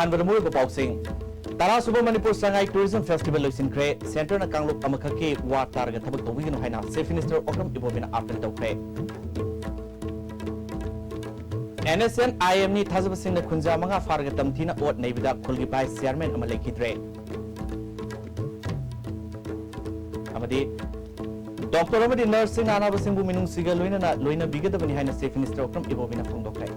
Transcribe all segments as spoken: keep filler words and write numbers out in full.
ꯑꯍꯥꯟꯕꯗ ꯃꯔꯨꯑꯣꯏꯕ ꯄꯥꯎꯁꯤꯡ꯫ ꯇꯔꯥ ꯁꯨꯕ ꯃꯅꯤꯄꯨꯔ ꯁꯉꯥꯏ Tourism Festival ꯂꯣꯏꯁꯤꯟꯈ꯭ꯔꯦ꯫ Centreꯅ ꯀꯥꯡꯂꯨꯞ ꯑꯃꯈꯛꯀꯤ ꯋꯥ ꯇꯥꯔꯒ ꯊꯕꯛ ꯇꯧꯕꯤꯒꯅꯨ ꯍꯥꯏꯅ Chief Minister ꯑꯣꯀ꯭ꯔꯝ ꯏꯕꯣꯕꯤꯅ appeal ꯇꯧꯈ꯭ꯔꯦ꯫ NSNIMꯅꯤ ꯊꯥꯖꯕꯁꯤꯡꯅ ꯈꯨꯟꯖꯥ ꯃꯉꯥ ꯐꯥꯔꯒ ꯇꯝꯊꯤꯅ ꯑꯣꯠ ꯅꯩꯕꯗ ꯈꯨꯜꯒꯤ Vice Chairman ꯑꯃ ꯂꯩꯈꯤꯗ꯭ꯔꯦ꯫ ꯑꯃꯗꯤ doctor ꯑꯃꯗꯤ nurseꯁꯤꯡꯅ ꯑꯅꯥꯕꯁꯤꯡꯕꯨ ꯃꯤꯅꯨꯡꯁꯤꯒ ꯂꯣꯏꯅꯅ ꯂꯣꯏꯅꯕꯤꯒꯗꯕꯅꯤ ꯍꯥꯏꯅ Chief Minister ꯑꯣꯀ꯭ꯔꯝ ꯏꯕꯣꯕꯤꯅ ꯐꯣꯡꯗꯣꯛꯈ꯭ꯔꯦ꯫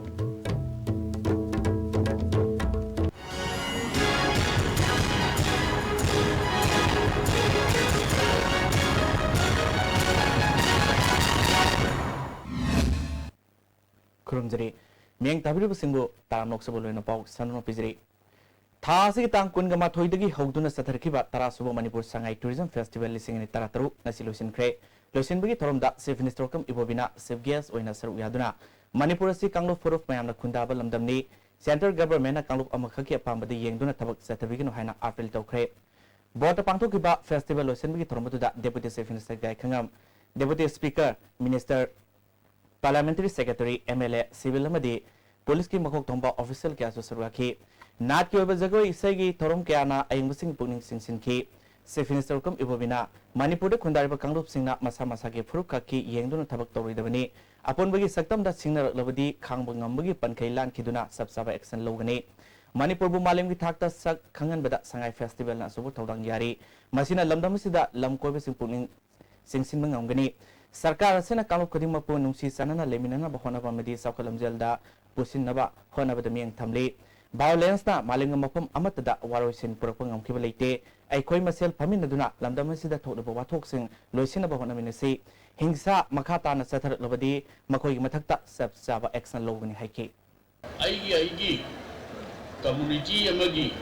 ꯈꯨꯔꯨꯝꯖꯔꯤ꯫ ꯃꯤꯠꯌꯦꯡ ꯇꯥꯕꯤꯔꯤꯕꯁꯤꯡꯕꯨ ꯇꯔꯥꯝꯅ ꯑꯣꯛꯆꯕ ꯂꯣꯏꯅ ꯄꯥꯎ ꯁꯟꯗꯣꯛꯅ ꯄꯤꯖꯔꯤ꯫ ꯊꯥ ꯑꯁꯤꯒꯤ ꯇꯥꯡ ꯀꯨꯟꯒ ꯃꯥꯊꯣꯏꯗꯒꯤ ꯍꯧꯗꯨꯅ ꯆꯠꯊꯔꯛꯈꯤꯕ ꯇꯔꯥ ꯁꯨꯕ ꯃꯅꯤꯄꯨꯔ ꯁꯉꯥꯏ Tourism Festival ꯂꯤꯁꯤꯡ ꯑꯅꯤ ꯇꯔꯥꯇꯔꯨꯛ ꯉꯁꯤ ꯂꯣꯏꯁꯤꯟꯈ꯭ꯔꯦ꯫ ꯂꯣꯏꯁꯤꯟꯕꯒꯤ ꯊꯧꯔꯝꯗ Chief Minister Okram ꯏꯕꯣꯕꯤꯅ Chief Guest ꯑꯣꯏꯅ ꯁꯔꯨꯛ ꯌꯥꯗꯨꯅ ꯃꯅꯤꯄꯨꯔ ꯑꯁꯤ ꯀꯥꯡꯂꯨꯞ ꯐꯨꯔꯨꯞ ꯃꯌꯥꯝꯅ ꯈꯨꯟꯗꯥꯕ ꯂꯝꯗꯝꯅꯤ, Centre Governmentꯅ ꯀꯥꯡꯂꯨꯞ ꯑꯃꯈꯛꯀꯤ ꯑꯄꯥꯝꯕꯗ ꯌꯦꯡꯗꯨꯅ ꯊꯕꯛ ꯆꯠꯊꯕꯤꯒꯅꯨ ꯍꯥꯏꯅ appeal ꯇꯧꯈ꯭ꯔꯦ꯫ ꯕꯣꯔꯗ ꯄꯥꯡꯊꯣꯛꯈꯤꯕ festival ꯂꯣꯏꯁꯤꯟꯕꯒꯤ ꯊꯧꯔꯝ ꯑꯗꯨꯗ Deputy Chief Minister ꯏꯒꯥꯏꯈꯥꯉꯝ, Deputy Speaker, Minister, Parliamentary Secretary, MLA, civil ꯑꯃꯗꯤ policeꯀꯤ ꯃꯀꯣꯛ ꯊꯣꯡꯕ official ꯀꯌꯥꯁꯨ ꯁꯔꯨꯛ ꯌꯥꯈꯤ꯫ ꯅꯥꯠꯀꯤ ꯑꯣꯏꯕ ꯖꯒꯣꯏ ꯏꯁꯩꯒꯤ ꯊꯧꯔꯝ ꯀꯌꯥꯅ ꯑꯌꯦꯡꯕꯁꯤꯡꯒꯤ ꯄꯨꯛꯅꯤꯡ ꯆꯤꯡꯁꯤꯟꯈꯤ꯫ Chief Minister ꯑꯣꯀ꯭ꯔꯝ ꯏꯕꯣꯕꯤꯅ ꯃꯅꯤꯄꯨꯔꯗ ꯈꯨꯟꯗꯥꯔꯤꯕ ꯀꯥꯡꯂꯨꯞꯁꯤꯡꯅ ꯃꯁꯥ ꯃꯁꯥꯒꯤ ꯐꯨꯔꯨꯞ ꯈꯛꯀꯤ ꯌꯦꯡꯗꯨꯅ ꯊꯕꯛ ꯇꯧꯔꯣꯏꯗꯕꯅꯤ꯫ ꯑꯄꯨꯟꯕꯒꯤ ꯁꯛꯇꯝꯗ ꯁꯤꯡꯅꯔꯛꯂꯕꯗꯤ ꯈꯥꯡꯕ ꯉꯝꯕꯒꯤ ꯄꯟꯈꯩ ꯂꯥꯟꯈꯤꯗꯨꯅ ꯆꯞ ꯆꯥꯕ action ꯂꯧꯒꯅꯤ꯫ ꯃꯅꯤꯄꯨꯔꯕꯨ ꯃꯥꯂꯦꯝꯒꯤ ꯊꯥꯛꯇ ꯁꯛ ꯈꯪꯍꯟꯕꯗ ꯁꯉꯥꯏ Festivalꯅ ꯑꯆꯧꯕ ꯊꯧꯗꯥꯡ ꯌꯥꯔꯤ꯫ ꯃꯁꯤꯅ ꯂꯝꯗꯝ ꯑꯁꯤꯗ ꯂꯝ ꯀꯣꯏꯕꯁꯤꯡ ꯄꯨꯛꯅꯤꯡ ꯆꯤꯡꯁꯤꯟꯕ ꯉꯝꯒꯅꯤ꯫ ꯁꯔꯀꯥꯔ ꯑꯁꯤꯅ ꯀꯥꯡꯂꯨꯞ ꯈꯨꯗꯤꯡꯃꯛꯄꯨ ꯅꯨꯡꯁꯤ ꯆꯥꯟꯅꯅ ꯂꯩꯃꯤꯟꯅꯅꯕ ꯍꯣꯠꯅꯕ ꯑꯃꯗꯤ ꯆꯥꯎꯈꯠ ꯂꯝꯖꯦꯜꯗ ꯄꯨꯁꯤꯟꯅꯕ ꯍꯣꯠꯅꯕꯗ ꯃꯤꯠꯌꯦꯡ ꯊꯝꯂꯤ꯫ Violenceꯅ ꯃꯥꯂꯦꯝꯒꯤ ꯃꯐꯝ ꯑꯃꯠꯇꯗ ꯋꯥꯔꯣꯏꯁꯤꯟ ꯄꯨꯔꯛꯄ ꯉꯝꯈꯤꯕ ꯂꯩꯇꯦ꯫ ꯑꯩꯈꯣꯏ ꯃꯁꯦꯜ ꯐꯝꯃꯤꯟꯅꯗꯨꯅ ꯂꯝꯗꯝ ꯑꯁꯤꯗ ꯊꯣꯛꯂꯤꯕ ꯋꯥꯊꯣꯛꯁꯤꯡ ꯂꯣꯏꯁꯤꯟꯅꯕ ꯍꯣꯠꯅꯃꯤꯟꯅꯁꯤ꯫ ꯍꯤꯡꯁꯥ ꯃꯈꯥ ꯇꯥꯅ ꯆꯠꯊꯔꯛꯂꯕꯗꯤ ꯃꯈꯣꯏꯒꯤ ꯃꯊꯛꯇ ꯆꯞ ꯆꯥꯕ action ꯂꯧꯒꯅꯤ ꯍꯥꯏꯈꯤ꯫ ꯑꯩꯒꯤ ꯑꯩꯒꯤ community ꯑꯃꯒꯤ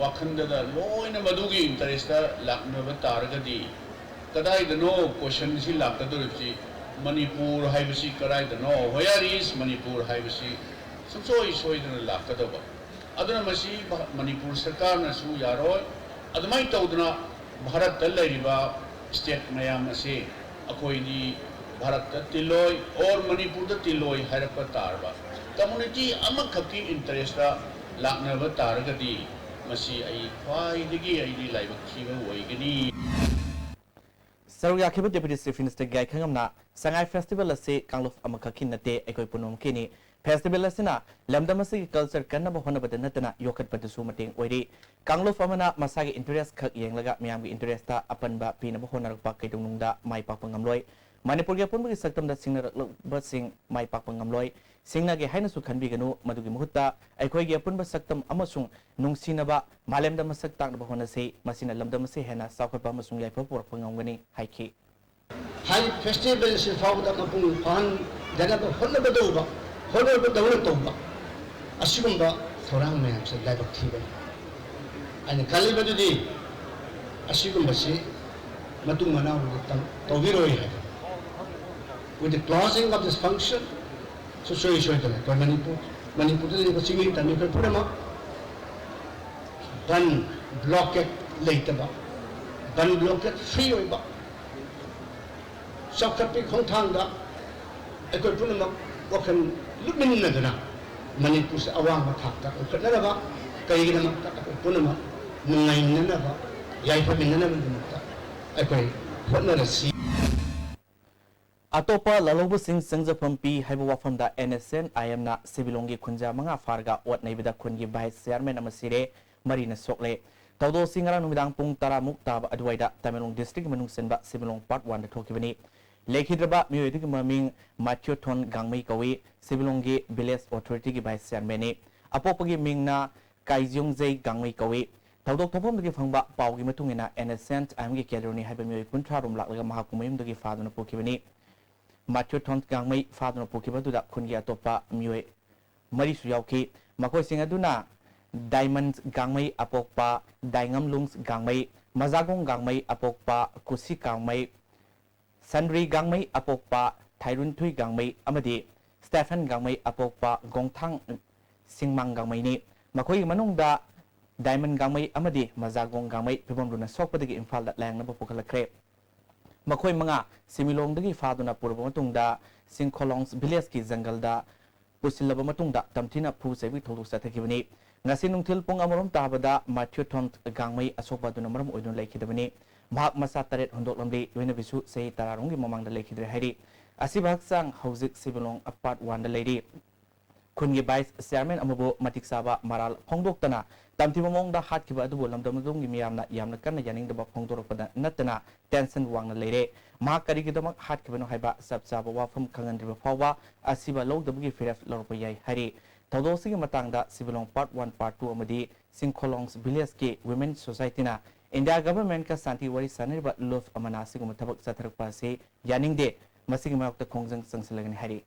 ꯋꯥꯈꯜꯗꯗ ꯂꯣꯏꯅ ꯃꯗꯨꯒꯤ interestꯇ ꯂꯥꯛꯅꯕ ꯇꯥꯔꯒꯗꯤ, ꯀꯗꯥꯏꯗꯅꯣ questionꯁꯤ ꯂꯥꯛꯀꯗꯧꯔꯤꯕꯁꯤ, ꯃꯅꯤꯄꯨꯔ ꯍꯥꯏꯕꯁꯤ ꯀꯗꯥꯏꯗꯅꯣ, where is ꯃꯅꯤꯄꯨꯔ ꯍꯥꯏꯕꯁꯤ ꯁꯨꯡꯁꯣꯏ ꯁꯣꯏꯗꯅ ꯂꯥꯛꯀꯗꯧꯕ꯫ ꯑꯗꯨꯅ ꯃꯁꯤ ꯚ-, ꯃꯅꯤꯄꯨꯔ ꯁꯔꯀꯥꯔꯅꯁꯨ ꯌꯥꯔꯣꯏ꯫ ꯑꯗꯨꯃꯥꯏꯅ ꯇꯧꯗꯅ ꯚꯥꯔꯠꯇ ꯂꯩꯔꯤꯕ state ꯃꯌꯥꯝ ꯑꯁꯤ ꯑꯩꯈꯣꯏꯗꯤ ꯚꯥꯔꯠꯇ ꯇꯤꯜꯂꯣꯏ or ꯃꯅꯤꯄꯨꯔꯗ ꯇꯤꯜꯂꯣꯏ ꯍꯥꯏꯔꯛꯄ ꯇꯥꯔꯕ, community ꯑꯃꯈꯛꯀꯤ interestꯇ ꯂꯥꯛꯅꯕ ꯇꯥꯔꯒꯗꯤ ꯃꯁꯤ ꯑꯩ ꯈ꯭ꯋꯥꯏꯗꯒꯤ ꯑꯩꯗꯤ ꯂꯥꯏꯕꯛ ꯊꯤꯕ ꯑꯣꯏꯒꯅꯤ꯫ ꯁꯔꯨꯛ ꯌꯥꯈꯤꯕ Deputy Chief Minister ꯒꯥꯏꯈꯪꯉꯝꯅ ꯁꯉꯥꯏ Festival ꯑꯁꯤ ꯀꯥꯡꯂꯨꯞ ꯑꯃꯈꯛꯀꯤ ꯅꯠꯇꯦ, ꯑꯩꯈꯣꯏ ꯄꯨꯝꯅꯃꯛꯀꯤꯅꯤ꯫ Festival ꯑꯁꯤꯅ ꯂꯝꯗꯝ ꯑꯁꯤꯒꯤ culture ꯀꯟꯅꯕ ꯍꯣꯠꯅꯕꯗ ꯅꯠꯇꯅ ꯌꯣꯛꯈꯠꯄꯗꯁꯨ ꯃꯇꯦꯡ ꯑꯣꯏꯔꯤ꯫ ꯀꯥꯡꯂꯨꯞ ꯑꯃꯅ ꯃꯁꯥꯒꯤ interest ꯈꯛ ꯌꯦꯡꯂꯒ ꯃꯤꯌꯥꯝꯒꯤ interest ꯇ ꯑꯄꯟꯕ ꯄꯤꯅꯕ ꯍꯣꯠꯅꯔꯛꯄ ꯀꯩꯗꯧꯅꯨꯡꯗ ꯃꯥꯏ ꯄꯥꯛꯄ ꯉꯝꯂꯣꯏ꯫ ꯃꯅꯤꯄꯨꯔꯒꯤ ꯑꯄꯨꯟꯕꯒꯤ ꯁꯛꯇꯝꯗ ꯁꯤꯡꯅꯔꯛꯂꯕꯁꯤꯡ ꯃꯥꯏ ꯄꯥꯛꯄ ꯉꯝꯂꯣꯏ꯫ ꯁꯤꯡꯅꯒꯦ ꯍꯥꯏꯅꯁꯨ ꯈꯟꯕꯤꯒꯅꯨ꯫ ꯃꯗꯨꯒꯤ ꯃꯍꯨꯠꯇ ꯑꯩꯈꯣꯏꯒꯤ ꯑꯄꯨꯟꯕ ꯁꯛꯇꯝ ꯑꯃꯁꯨꯡ ꯅꯨꯡꯁꯤꯅꯕ ꯃꯥꯂꯦꯝꯗ ꯃꯁꯛ ꯇꯥꯛꯅꯕ ꯍꯣꯠꯅꯁꯤ꯫ ꯃꯁꯤꯅ ꯂꯝꯗꯝ ꯑꯁꯤ ꯍꯦꯟꯅ ꯆꯥꯎꯈꯠꯄ ꯑꯃꯁꯨꯡ ꯌꯥꯏꯐꯕ ꯄꯨꯔꯛꯄ ꯉꯝꯒꯅꯤ ꯍꯥꯏꯈꯤ꯫ ꯍꯥꯏꯔꯤꯕ festival ꯑꯁꯤ ꯐꯥꯎꯕꯗ ꯃꯄꯨꯡ ꯐꯥꯍꯟꯗꯅꯕ ꯍꯣꯠꯅꯒꯗꯧꯕ, ꯍꯣꯠꯅꯒꯗꯧꯅ ꯇꯧꯕ ꯑꯁꯤꯒꯨꯝꯕ ꯊꯧꯔꯥꯡ ꯃꯌꯥꯝꯁꯦ ꯂꯥꯏꯕꯛ ꯊꯤꯕꯅꯤ꯫ ꯑꯩꯅ ꯈꯜꯂꯤꯕꯗꯨꯗꯤ ꯑꯁꯤꯒꯨꯝꯕꯁꯤ ꯃꯇꯨꯡ ꯃꯅꯥꯎ ꯇꯧꯕꯤꯔꯣꯏ ꯍꯥꯏꯕ꯫ With the closing of this function, ꯁꯨꯡꯁꯣꯏ ꯁꯣꯏꯗꯅ ꯑꯩꯈꯣꯏ ꯃꯅꯤꯄꯨꯔ, ꯃꯅꯤꯄꯨꯔꯗ ꯂꯩꯔꯤꯕ ꯆꯤꯡꯃꯤ ꯇꯝꯃꯤ ꯑꯩꯈꯣꯏ ꯄꯨꯝꯅꯃꯛ ꯕꯟ ꯕ꯭ꯂꯣꯀꯦꯠ ꯂꯩꯇꯕ, ꯕꯟ ꯕ꯭ꯂꯣꯀꯦꯠ ꯐ꯭ꯔꯤ ꯑꯣꯏꯕ, ꯆꯥꯎꯈꯠꯄꯒꯤ ꯈꯣꯡꯊꯥꯡꯗ ꯑꯩꯈꯣꯏ ꯄꯨꯝꯅꯃꯛ ꯋꯥꯈꯜ ꯂꯨꯞꯃꯤꯟꯅꯗꯨꯅ ꯃꯅꯤꯄꯨꯔꯁꯦ ꯑꯋꯥꯡꯕ ꯊꯥꯛꯇ ꯄꯨꯈꯠꯅꯅꯕ, ꯀꯔꯤꯒꯤꯗꯃꯛꯇ ꯑꯩꯈꯣꯏ ꯄꯨꯝꯅꯃꯛ ꯅꯨꯡꯉꯥꯏꯃꯤꯟꯅꯅꯕ, ꯌꯥꯏꯐꯃꯤꯟꯅꯅꯕꯒꯤꯗꯃꯛꯇ ꯑꯩꯈꯣꯏ ꯍꯣꯠꯅꯔꯁꯤ꯫ ꯑꯇꯣꯞꯄ ꯂꯥꯜꯍꯧꯕꯁꯤꯡ ꯆꯪꯖꯐꯝ ꯄꯤ ꯍꯥꯏꯕ ꯋꯥꯐꯝꯗ NSCN-IM-ꯅ ꯁꯤꯕꯤꯂꯣꯡꯒꯤ ꯈꯨꯟꯖꯥ ꯃꯉꯥ ꯐꯥꯔꯒ ꯑꯣꯠ ꯅꯩꯕꯗ ꯈꯨꯟꯒꯤ vice chairman ꯑꯃ ꯁꯤꯔꯦ, ꯃꯔꯤꯅ ꯁꯣꯛꯂꯦ꯫ ꯊꯧꯗꯣꯛ ꯑꯁꯤ ꯉꯔꯥꯡ ꯅꯨꯃꯤꯗꯥꯡ ꯄꯨꯡ ꯇꯔꯥ ꯃꯨꯛ ꯇꯥꯕ ꯑꯗꯨꯋꯥꯏꯗ ꯇꯃꯦꯡꯂꯣꯡ district ꯃꯅꯨꯡ ꯆꯟꯕ ꯁꯤꯕꯤꯂꯣꯡ Part One-ꯗ ꯊꯣꯛꯈꯤꯕꯅꯤ꯫ ꯂꯩꯈꯤꯗ꯭ꯔꯕ ꯃꯤꯑꯣꯏ ꯑꯗꯨꯒꯤ ꯃꯃꯤꯡ ꯃꯥꯊ꯭ꯌꯨꯊꯣꯟ ꯒꯥꯡꯃꯩ ꯀꯧꯏ, ꯁꯤꯕꯤꯂꯣꯡꯒꯤ village authority-ꯒꯤ vice chairman-ꯅꯤ꯫ ꯑꯄꯣꯛꯄꯒꯤ ꯃꯤꯡꯅ ꯀꯥꯏꯖꯤꯌꯣꯡꯖꯩ ꯒꯥꯡꯃꯩ ꯀꯧꯏ꯫ ꯊꯧꯗꯣꯛ ꯊꯣꯛꯐꯝꯗꯒꯤ ꯐꯪꯕ ꯄꯥꯎꯒꯤ ꯃꯇꯨꯡ ꯏꯟꯅ NSCN-IM-ꯒꯤ cadre-ꯅꯤ ꯍꯥꯏꯕ ꯃꯤꯑꯣꯏ ꯀꯨꯟꯊ꯭ꯔꯥ ꯔꯣꯝ ꯂꯥꯛꯂꯒ ꯃꯍꯥꯛꯄꯨ ꯃꯌꯨꯝꯗꯒꯤ ꯐꯥꯗꯨꯅ ꯄꯨꯈꯤꯕꯅꯤ꯫ ꯃꯥꯊ꯭ꯌꯨꯊꯣꯟ ꯒꯥꯡꯃꯩ ꯐꯥꯗꯨꯅ ꯄꯨꯈꯤꯕ ꯑꯗꯨꯗ ꯈꯨꯟꯒꯤ ꯑꯇꯣꯞꯄ ꯃꯤꯑꯣꯏ ꯃꯔꯤꯁꯨ ꯌꯥꯎꯈꯤ꯫ ꯃꯈꯣꯏꯁꯤꯡ ꯑꯗꯨꯅ ꯗꯥꯏꯃꯟ ꯒꯥꯡꯃꯩ ꯑꯄꯣꯛꯄ ꯗꯥꯏꯉꯝꯂꯨꯡ ꯒꯥꯡꯃꯩ, ꯃꯖꯥꯒꯣꯡ ꯒꯥꯡꯃꯩ ꯑꯄꯣꯛꯄ ꯀꯨꯁꯤ ꯒꯥꯡꯃꯩ, ꯁꯟꯔꯤ ꯒꯥꯡꯃꯩ ꯑꯄꯣꯛꯄ ꯊꯥꯏꯔꯨꯟꯊꯨꯏ ꯒꯥꯡꯃꯩ ꯑꯃꯗꯤ ꯁ꯭ꯇꯦꯐꯟ ꯒꯥꯡꯃꯩ ꯑꯄꯣꯛꯄ ꯒꯣꯡꯊꯥꯡ ꯁꯤꯡꯃꯥꯡ ꯒꯥꯡꯃꯩꯅꯤ꯫ ꯃꯈꯣꯏꯒꯤ ꯃꯅꯨꯡꯗ ꯗꯥꯏꯃꯟ ꯒꯥꯡꯃꯩ ꯑꯃꯗꯤ ꯃꯖꯥꯒꯣꯡ ꯒꯥꯡꯃꯩ ꯐꯤꯕꯝ ꯂꯨꯅ ꯁꯣꯛꯄꯗꯒꯤ ꯏꯝꯐꯥꯜꯗ ꯂꯥꯌꯦꯡꯅꯕ ꯄꯨꯈꯠꯂꯛꯈ꯭ꯔꯦ꯫ ꯃꯈꯣꯏ ꯃꯉꯥ ꯁꯤꯃꯤꯂꯣꯡꯗꯒꯤ ꯐꯥꯗꯨꯅ ꯄꯨꯔꯕ ꯃꯇꯨꯡꯗ ꯁꯤꯡꯈꯣꯂꯣꯡ village-ꯀꯤ ꯖꯪꯒꯜꯗ ꯄꯨꯁꯤꯜꯂꯕ ꯃꯇꯨꯡꯗ ꯇꯝꯊꯤꯅ ꯐꯨ ꯆꯩꯕꯒꯤ ꯊꯧꯗꯣꯛ ꯆꯠꯊꯈꯤꯕꯅꯤ꯫ ꯉꯁꯤ ꯅꯨꯡꯊꯤꯜ ꯄꯨꯡ ꯑꯃꯔꯣꯝ ꯇꯥꯕꯗ ꯃꯥꯊ꯭ꯌꯨ ꯊꯣꯟ ꯒꯥꯡꯃꯩ ꯑꯁꯣꯛꯄ ꯑꯗꯨꯅ ꯃꯔꯝ ꯑꯣꯏꯗꯨꯅ ꯂꯩꯈꯤꯗꯕꯅꯤ꯫ ꯃꯍꯥꯛ ꯃꯆꯥ ꯇꯔꯦꯠ ꯍꯨꯟꯗꯣꯛꯂꯝꯂꯤ꯫ ꯂꯣꯏꯅꯕꯤꯁꯨ ꯆꯍꯤ ꯇꯔꯥꯔꯣꯝꯒꯤ ꯃꯃꯥꯡꯗ ꯂꯩꯈꯤꯗ꯭ꯔꯦ ꯍꯥꯏꯔꯤ꯫ ꯑꯁꯤꯕ ꯍꯛꯆꯥꯡ ꯍꯧꯖꯤꯛ ꯁꯤꯕꯤꯂꯣꯡ ꯄꯥꯔꯠ ꯋꯥꯟꯗ ꯂꯩꯔꯤ꯫ ꯈꯨꯟꯒꯤ ꯚꯥꯏꯁ ꯆꯤꯌꯥꯔꯃꯦꯟ ꯑꯃꯕꯨ ꯃꯇꯤꯛ ꯆꯥꯕ ꯃꯔꯥꯜ ꯐꯣꯡꯗꯣꯛꯇꯅ ꯇꯝꯊꯤꯕ ꯃꯑꯣꯡꯗ ꯍꯥꯠꯈꯤꯕ ꯑꯗꯨꯕꯨ ꯂꯝꯗꯝ ꯑꯗꯨꯒꯤ ꯃꯤꯌꯥꯝꯅ ꯌꯥꯝꯅ ꯀꯟꯅ ꯌꯥꯅꯤꯡꯗꯕ ꯐꯣꯡꯗꯣꯔꯛꯄꯗ ꯅꯠꯇꯅ ꯇꯦꯟꯁꯟ ꯋꯥꯡꯅ ꯂꯩꯔꯦ꯫ ꯃꯍꯥꯛ ꯀꯔꯤꯒꯤꯗꯃꯛ ꯍꯥꯠꯈꯤꯕꯅꯣ ꯍꯥꯏꯕ ꯆꯞ ꯆꯥꯕ ꯋꯥꯐꯝ ꯈꯪꯍꯟꯗ꯭ꯔꯤꯕ ꯐꯥꯎꯕ ꯑꯁꯤꯕ ꯂꯧꯗꯕꯒꯤ ꯐꯤꯔꯦꯞ ꯂꯧꯔꯛꯄ ꯌꯥꯏ ꯍꯥꯏꯔꯤ꯫ ꯊꯧꯗꯣꯛ ꯑꯁꯤꯒꯤ ꯃꯇꯥꯡꯗ ꯁꯤꯕꯤꯂꯣꯡ ꯄꯥꯔꯠ ꯋꯥꯟ, ꯄꯥꯔꯠ ꯇꯨ ꯑꯃꯗꯤ ꯁꯤꯡꯈꯣꯂꯣꯡ ꯚꯤꯂꯦꯖꯀꯤ ꯋꯤꯃꯦꯟ ꯁꯣꯁꯥꯏꯇꯤꯅ ꯏꯟꯗꯤꯌꯥ ꯒꯚꯔꯟꯃꯦꯟꯠꯀ ꯁꯥꯟꯇꯤ ꯋꯥꯔꯤ ꯁꯥꯅꯔꯤꯕ ꯂꯨꯞ ꯑꯃꯅ ꯑꯁꯤꯒꯨꯝꯕ ꯊꯕꯛ ꯆꯠꯊꯔꯛꯄ ꯑꯁꯤ ꯌꯥꯅꯤꯡꯗꯦ꯫ ꯃꯁꯤꯒꯤ ꯃꯥꯌꯣꯛꯇ ꯈꯣꯡꯖꯪ ꯆꯪꯁꯤꯜꯂꯒꯅꯤ ꯍꯥꯏꯔꯤ꯫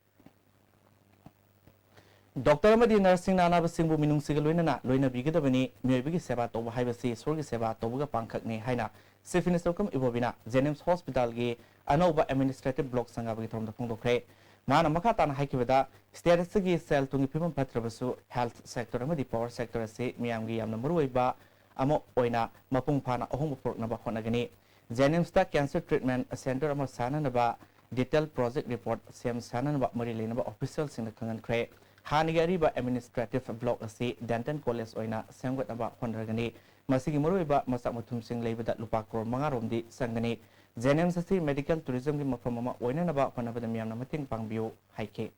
ꯗꯣꯛꯇꯔ ꯑꯃꯗꯤ ꯅꯔꯁꯁꯤꯡꯅ ꯑꯅꯥꯕꯁꯤꯡꯕꯨ ꯃꯤꯅꯨꯡꯁꯤꯒ ꯂꯣꯏꯅꯅ ꯂꯣꯏꯅꯕꯤꯒꯗꯕꯅꯤ꯫ ꯃꯤꯑꯣꯏꯕꯒꯤ ꯁꯦꯕꯥ ꯇꯧꯕ ꯍꯥꯏꯕꯁꯤ ꯏꯁꯣꯔꯒꯤ ꯁꯦꯕꯥ ꯇꯧꯕꯒ ꯄꯥꯡꯈꯛꯅꯤ ꯍꯥꯏꯅ ꯆꯤꯐ ꯃꯤꯅꯤꯁꯇꯔ ꯀꯝ ꯏꯕꯣꯕꯤꯅ ꯖꯦꯅꯤꯝꯁ ꯍꯣꯁꯄꯤꯇꯥꯜꯒꯤ ꯑꯅꯧꯕ ꯑꯦꯗꯃꯤꯅꯤꯁꯇ꯭ꯔꯦꯇꯤꯚ ꯕ꯭ꯂꯣꯛ ꯁꯪꯒꯥꯕꯒꯤ ꯊꯧꯔꯝꯗ ꯐꯣꯡꯗꯣꯛꯈ꯭ꯔꯦ꯫ ꯃꯥꯅ ꯃꯈꯥ ꯇꯥꯅ ꯍꯥꯏꯈꯤꯕꯗ, ꯁ꯭ꯇꯦꯠ ꯑꯁꯤꯒꯤ ꯁꯦꯜ ꯊꯨꯝꯒꯤ ꯐꯤꯕꯝ ꯐꯠꯇ꯭ꯔꯕꯁꯨ ꯍꯦꯜꯊ ꯁꯦꯛꯇꯔ ꯑꯃꯗꯤ ꯄꯥꯋꯔ ꯁꯦꯛꯇꯔ ꯑꯁꯤ ꯃꯤꯌꯥꯝꯒꯤ ꯌꯥꯝꯅ ꯃꯔꯨꯑꯣꯏꯕ ꯑꯃ ꯑꯣꯏꯅ ꯃꯄꯨꯡ ꯐꯥꯅ ꯑꯍꯣꯡꯕ ꯄꯨꯔꯛꯅꯕ ꯍꯣꯠꯅꯒꯅꯤ꯫ ꯖꯦꯅꯤꯝꯁꯇ ꯀꯦꯟꯁꯔ ꯇ꯭ꯔꯤꯠꯃꯦꯟꯠ ꯁꯦꯟꯇꯔ ꯑꯃ ꯁꯥꯅꯅꯕ ꯗꯤꯇꯦꯜ ꯄ꯭ꯔꯣꯖꯦꯛ ꯔꯤꯄꯣꯔꯠ ꯁꯦꯝ ꯁꯥꯅꯅꯕ ꯃꯔꯤ ꯂꯩꯅꯕ ꯑꯣꯐꯤꯁꯤꯌꯦꯜꯁꯤꯡꯗ ꯈꯪꯍꯟꯈ꯭ꯔꯦ꯫ ꯍꯥꯟꯅꯒꯤ ꯑꯔꯤꯕ ꯑꯦꯗꯃꯤꯅꯤꯁꯇ꯭ꯔꯦꯇꯤꯚ ꯕ꯭ꯂꯣꯛ ꯑꯁꯤ ꯗꯦꯟꯇꯜ ꯀꯣꯂꯦꯖ ꯑꯣꯏꯅ ꯁꯦꯝꯒꯠꯅꯕ ꯍꯣꯠꯅꯔꯒꯅꯤ꯫ ꯃꯁꯤꯒꯤ ꯃꯔꯨꯑꯣꯏꯕ ꯃꯆꯥꯛ ꯃꯊꯨꯝꯁꯤꯡ ꯂꯩꯕꯗ ꯂꯨꯄꯥ ꯀ꯭ꯔꯣꯔ ꯃꯉꯥ ꯔꯣꯝꯗꯤ ꯆꯪꯒꯅꯤ꯫ ꯖꯦꯅꯤꯝꯁ ꯑꯁꯤ ꯃꯦꯗꯤꯀꯦꯜ ꯇꯨꯔꯤꯖꯝꯒꯤ ꯃꯐꯝ ꯑꯃ ꯑꯣꯏꯅꯅꯕ ꯍꯣꯠꯅꯕꯗ ꯃꯤꯌꯥꯝꯅ ꯃꯇꯦꯡ ꯄꯥꯡꯕꯤꯌꯨ ꯍꯥꯏꯈꯤ꯫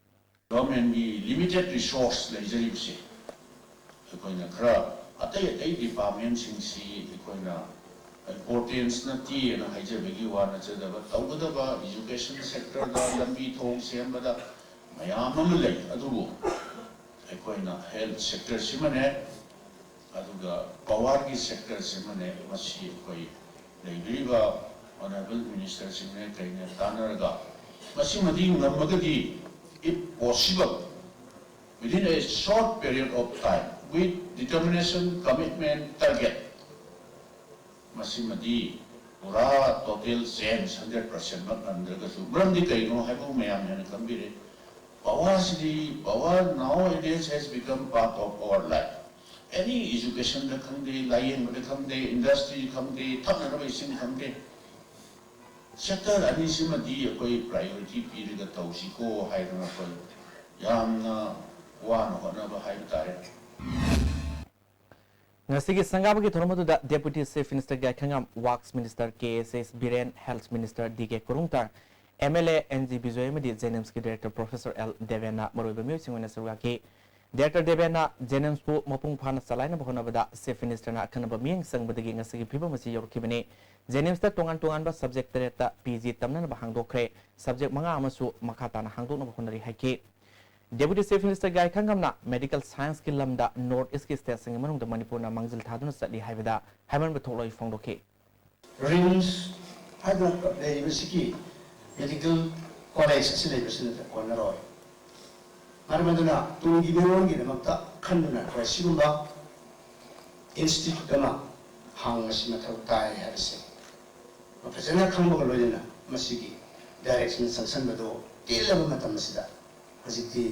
ꯒꯚꯔꯟꯃꯦꯟꯠꯀꯤ ꯂꯤꯃꯤꯇꯦꯗ ꯔꯤꯁꯣꯔꯁ ꯂꯩꯖꯔꯤꯕꯁꯦ ꯑꯩꯈꯣꯏꯅ ꯈꯔ ꯑꯇꯩ ꯑꯇꯩ ꯗꯤꯄꯥꯔꯠꯃꯦꯟꯠꯁꯤꯡꯁꯤ ꯑꯩꯈꯣꯏꯅ ꯏꯝꯄꯣꯔꯇꯦꯟꯁ ꯅꯠꯇꯦꯅ ꯍꯥꯏꯖꯕꯒꯤ ꯋꯥ ꯅꯠꯆꯗꯕ, ꯇꯧꯒꯗꯕ ꯏꯖꯨꯀꯦꯁꯟ ꯁꯦꯛꯇꯔꯗ, ꯂꯝꯕꯤ ꯊꯣꯡ ꯁꯦꯝꯕꯗ ꯃꯌꯥꯝ ꯑꯃ ꯂꯩ꯫ ꯑꯗꯨꯕꯨ ꯑꯩꯈꯣꯏꯅ ꯍꯦꯜꯊ ꯁꯦꯛꯇꯔꯁꯤꯃꯅꯦ, ꯑꯗꯨꯒ ꯄꯥꯋꯔꯒꯤ ꯁꯦꯛꯇꯔꯁꯤꯃꯅꯦ, ꯃꯁꯤ ꯑꯩꯈꯣꯏ ꯂꯩꯕꯤꯔꯤꯕ ꯑꯣꯅꯔꯦꯕꯜ ꯃꯤꯅꯤꯁꯇꯔꯁꯤꯡꯅꯦ ꯀꯩꯅꯦ ꯇꯥꯟꯅꯔꯒ ꯃꯁꯤꯃꯗꯤ ꯉꯝꯃꯒꯗꯤ, if possible, within a short period of time, with determination, commitment, target, ꯃꯁꯤꯃꯗꯤ ꯄꯨꯔꯥ ꯇꯣꯇꯦꯜ ꯆꯦꯟꯖ ꯍꯟꯗ꯭ꯔꯦꯠ ꯄꯥꯔꯁꯦꯟꯃꯛ ꯉꯝꯗ꯭ꯔꯒꯁꯨ, ꯃꯔꯝꯗꯤ ꯀꯩꯅꯣ ꯍꯥꯏꯕꯕꯨ ꯃꯌꯥꯝ ꯍꯦꯟꯅ ꯈꯪꯕꯤꯔꯦ꯫ ꯄꯥꯋꯔꯁꯤꯗꯤ, power nowadays has become part of our life. ꯑꯦꯅꯤ ꯏꯖꯨꯀꯦꯁꯟꯗ ꯈꯪꯗꯦ, ꯂꯥꯏꯌꯦꯡꯕꯗ ꯈꯪꯗꯦ, ꯏꯟꯗꯁꯇ꯭ꯔꯤ ꯈꯪꯗꯦ, ꯊꯛꯅꯅꯕ ꯏꯁꯤꯡ ꯈꯪꯗꯦ, ꯁꯦꯛꯇꯔ ꯑꯅꯤꯁꯤꯃꯗꯤ ꯑꯩꯈꯣꯏ ꯄ꯭ꯔꯥꯏꯌꯣꯔꯤꯇꯤ ꯄꯤꯔꯒ ꯇꯧꯁꯤꯀꯣ ꯍꯥꯏꯗꯅ ꯑꯩꯈꯣꯏ ꯌꯥꯝꯅ ꯋꯥꯅ ꯍꯣꯠꯅꯕ ꯍꯥꯏꯕ ꯇꯥꯔꯦ꯫ ꯉꯁꯤꯒꯤ ꯁꯪꯒꯥꯕꯒꯤ ꯊꯧꯔꯝ ꯑꯗꯨꯗ Deputy Chief Minister Gaikhangam, Works Minister K S S Biren, Health Minister D K Korungthang, M L A N G Bijoy ꯑꯃꯗꯤ ꯖꯦꯅꯤꯝꯁꯀꯤ Director Professor ꯑꯦꯜ ꯗꯦꯕꯦꯟꯅ ꯃꯔꯨꯑꯣꯏꯕ ꯃꯤꯑꯣꯏꯁꯤꯡ ꯑꯣꯏꯅ ꯁꯔꯨꯛ ꯌꯥꯈꯤ꯫ Director ꯗꯦꯕꯦꯟꯅ ꯖꯦꯅꯤꯝꯁꯄꯨ ꯃꯄꯨꯡ ꯐꯥꯅ ꯆꯂꯥꯏꯅꯕ ꯍꯣꯠꯅꯕꯗ Chief Minister ꯅ ꯑꯈꯟꯅꯕ ꯃꯤꯠꯌꯦꯡ ꯆꯪꯕꯗꯒꯤ ꯉꯁꯤꯒꯤ ꯐꯤꯕꯝ ꯑꯁꯤ ꯌꯧꯔꯛꯈꯤꯕꯅꯤ꯫ ꯖꯦꯅꯤꯝꯁꯇ ꯇꯣꯉꯥꯟ ꯇꯣꯉꯥꯟꯕ subject ꯇꯔꯦꯠꯇ ꯄꯤ ꯖꯤ ꯇꯝꯅꯅꯕ ꯍꯥꯡꯗꯣꯛꯈ꯭ꯔꯦ꯫ Subject ꯃꯉꯥ ꯑꯃꯁꯨ ꯃꯈꯥ ꯇꯥꯅ ꯍꯥꯡꯗꯣꯛꯅꯕ ꯍꯣꯠꯅꯔꯤ ꯍꯥꯏꯈꯤ꯫ Deputy Chief Minister ꯒꯥꯏꯈꯪꯉꯝꯅ medical science ꯀꯤ ꯂꯝꯗ North East ꯀꯤ state ꯁꯤꯡꯒꯤ ꯃꯅꯨꯡꯗ ꯃꯅꯤꯄꯨꯔꯅ ꯃꯥꯡꯖꯤꯜ ꯊꯥꯗꯨꯅ ꯆꯠꯂꯤ ꯍꯥꯏꯕꯗ ꯍꯥꯏꯃꯟꯕ ꯊꯣꯛꯂꯣꯏ ꯐꯣꯡꯗꯣꯛꯈꯤ꯫ ꯔꯤꯝꯁ ꯍꯥꯏꯗꯅ ꯂꯩꯔꯤꯕꯁꯤꯒꯤ medical college ꯑꯁꯤ ꯂꯩꯕꯁꯤꯅ ꯀꯣꯟꯅꯔꯣꯏ꯫ ꯃꯔꯝ ꯑꯗꯨꯅ ꯇꯨꯡꯒꯤ ꯃꯤꯔꯣꯜꯒꯤꯗꯃꯛꯇ ꯈꯟꯗꯨꯅ ꯑꯩꯈꯣꯏ ꯁꯤꯒꯨꯝꯕ institute ꯑꯃ ꯍꯥꯡꯕꯁꯤ ꯃꯊꯧ ꯇꯥꯏ ꯍꯥꯏꯕꯁꯦ ꯐꯖꯅ ꯈꯪꯕꯒ ꯂꯣꯏꯅꯅ ꯃꯁꯤꯒꯤ direction ꯆꯪꯁꯟꯕꯗꯨ ꯇꯦꯜꯂꯕ ꯃꯇꯝ ꯑꯁꯤꯗ ꯍꯧꯖꯤꯛꯇꯤ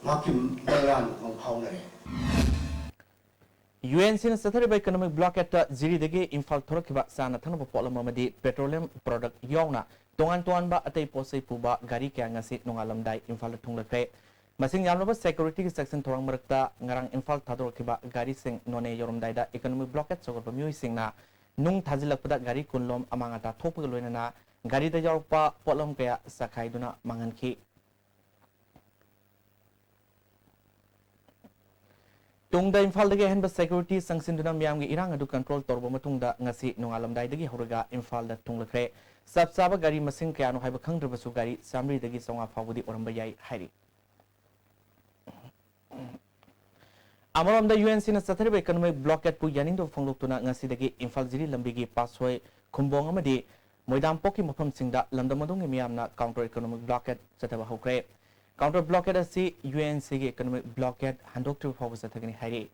ꯃꯍꯥꯛꯀꯤ ꯃꯪꯂꯥꯟ ꯑꯃ ꯐꯥꯎꯅꯔꯦ꯫ ꯌꯨ ꯑꯦꯟ ꯁꯤꯅ ꯆꯠꯊꯔꯤꯕ economic blockade ꯇ ꯖꯤꯔꯤꯗꯒꯤ ꯏꯝꯐꯥꯜ ꯊꯣꯔꯛꯈꯤꯕ ꯆꯥꯅ ꯊꯛꯅꯕ ꯄꯣꯠꯂꯝ ꯑꯃꯗꯤ petroleum product ꯌꯥꯎꯅ ꯇꯣꯉꯥꯟ ꯇꯣꯉꯥꯟꯕ ꯑꯇꯩ ꯄꯣꯠ ꯆꯩ ꯄꯨꯕ ꯒꯥꯔꯤ ꯀꯌꯥ ꯉꯁꯤ ꯅꯣꯡꯉꯥꯜꯂꯝꯗꯥꯏ ꯏꯝꯐꯥꯜꯗ ꯊꯨꯡꯂꯈ꯭ꯔꯦ꯫ ꯃꯁꯤꯡ ꯌꯥꯝꯂꯕ security ꯒꯤ ꯆꯦꯛꯁꯤꯟ ꯊꯧꯔꯥꯡ ꯃꯔꯛꯇ ꯉꯔꯥꯡ ꯏꯝꯐꯥꯜ ꯊꯥꯗꯣꯔꯛꯈꯤꯕ ꯒꯥꯔꯤꯁꯤꯡ ꯅꯣꯅꯦ ꯌꯧꯔꯝꯗꯥꯏꯗ economic blockade ꯁꯧꯒꯠꯄ ꯃꯤꯑꯣꯏꯁꯤꯡꯅ ꯅꯨꯡ ꯊꯥꯖꯤꯜꯂꯛꯄꯗ ꯒꯥꯔꯤ ꯀꯨꯟꯂꯣꯝ ꯑꯃꯥꯡ ꯑꯇꯥ ꯊꯣꯛꯄꯒ ꯂꯣꯏꯅꯅ ꯒꯥꯔꯤꯗ ꯌꯥꯎꯔꯛꯄ ꯄꯣꯠꯂꯝ ꯀꯌꯥ ꯆꯈꯥꯏꯗꯨꯅ ꯃꯥꯡꯍꯟꯈꯤ꯫ ꯇꯨꯡꯗ ꯏꯝꯐꯥꯜꯗꯒꯤ ꯑꯍꯦꯟꯕ security ꯆꯪꯁꯤꯟꯗꯨꯅ ꯃꯤꯌꯥꯝꯒꯤ ꯏꯔꯥꯡ ꯑꯗꯨ control ꯇꯧꯔꯕ ꯃꯇꯨꯡꯗ ꯉꯁꯤ ꯅꯣꯡꯉꯥꯜꯂꯝꯗꯥꯏꯗꯒꯤ ꯍꯧꯔꯒ ꯏꯝꯐꯥꯜꯗ ꯊꯨꯡꯂꯈ꯭ꯔꯦ꯫ ꯆꯞ ꯆꯥꯕ ꯒꯥꯔꯤ ꯃꯁꯤꯡ ꯀꯌꯥꯅꯣ ꯍꯥꯏꯕ ꯈꯪꯗ꯭ꯔꯕꯁꯨ ꯒꯥꯔꯤ ꯆꯥꯃꯔꯤꯗꯒꯤ ꯆꯥꯝꯃꯉꯥ ꯐꯥꯎꯕꯗꯤ ꯑꯣꯏꯔꯝꯕ ꯌꯥꯏ ꯍꯥꯏꯔꯤ꯫ ꯑꯃꯔꯣꯝꯗ ꯌꯨ ꯑꯦꯟ ꯁꯤꯅ ꯆꯠꯊꯔꯤꯕ economic blockade ꯄꯨ ꯌꯥꯅꯤꯡꯗꯕ ꯐꯣꯡꯗꯣꯛꯇꯨꯅ ꯉꯁꯤꯗꯒꯤ ꯏꯝꯐꯥꯜ ꯖꯤꯔꯤ ꯂꯝꯕꯤꯒꯤ ꯄꯥꯠꯁꯣꯏ, ꯈꯨꯝꯕꯣꯡ ꯑꯃꯗꯤ ꯃꯣꯏꯗꯥꯝꯄꯣꯛꯀꯤ ꯃꯐꯝꯁꯤꯡꯗ ꯂꯝꯗꯝ ꯑꯗꯨꯒꯤ ꯃꯤꯌꯥꯝꯅ counter economic blockade ꯆꯠꯊꯕ ꯍꯧꯈ꯭ꯔꯦ꯫ Counter blockade ꯑꯁꯤ ꯌꯨ ꯑꯦꯟ ꯁꯤꯒꯤ economic blockade ꯍꯟꯗꯣꯛꯇ꯭ꯔꯤꯕ ꯐꯥꯎꯕ ꯆꯠꯊꯒꯅꯤ ꯍꯥꯏꯔꯤ꯫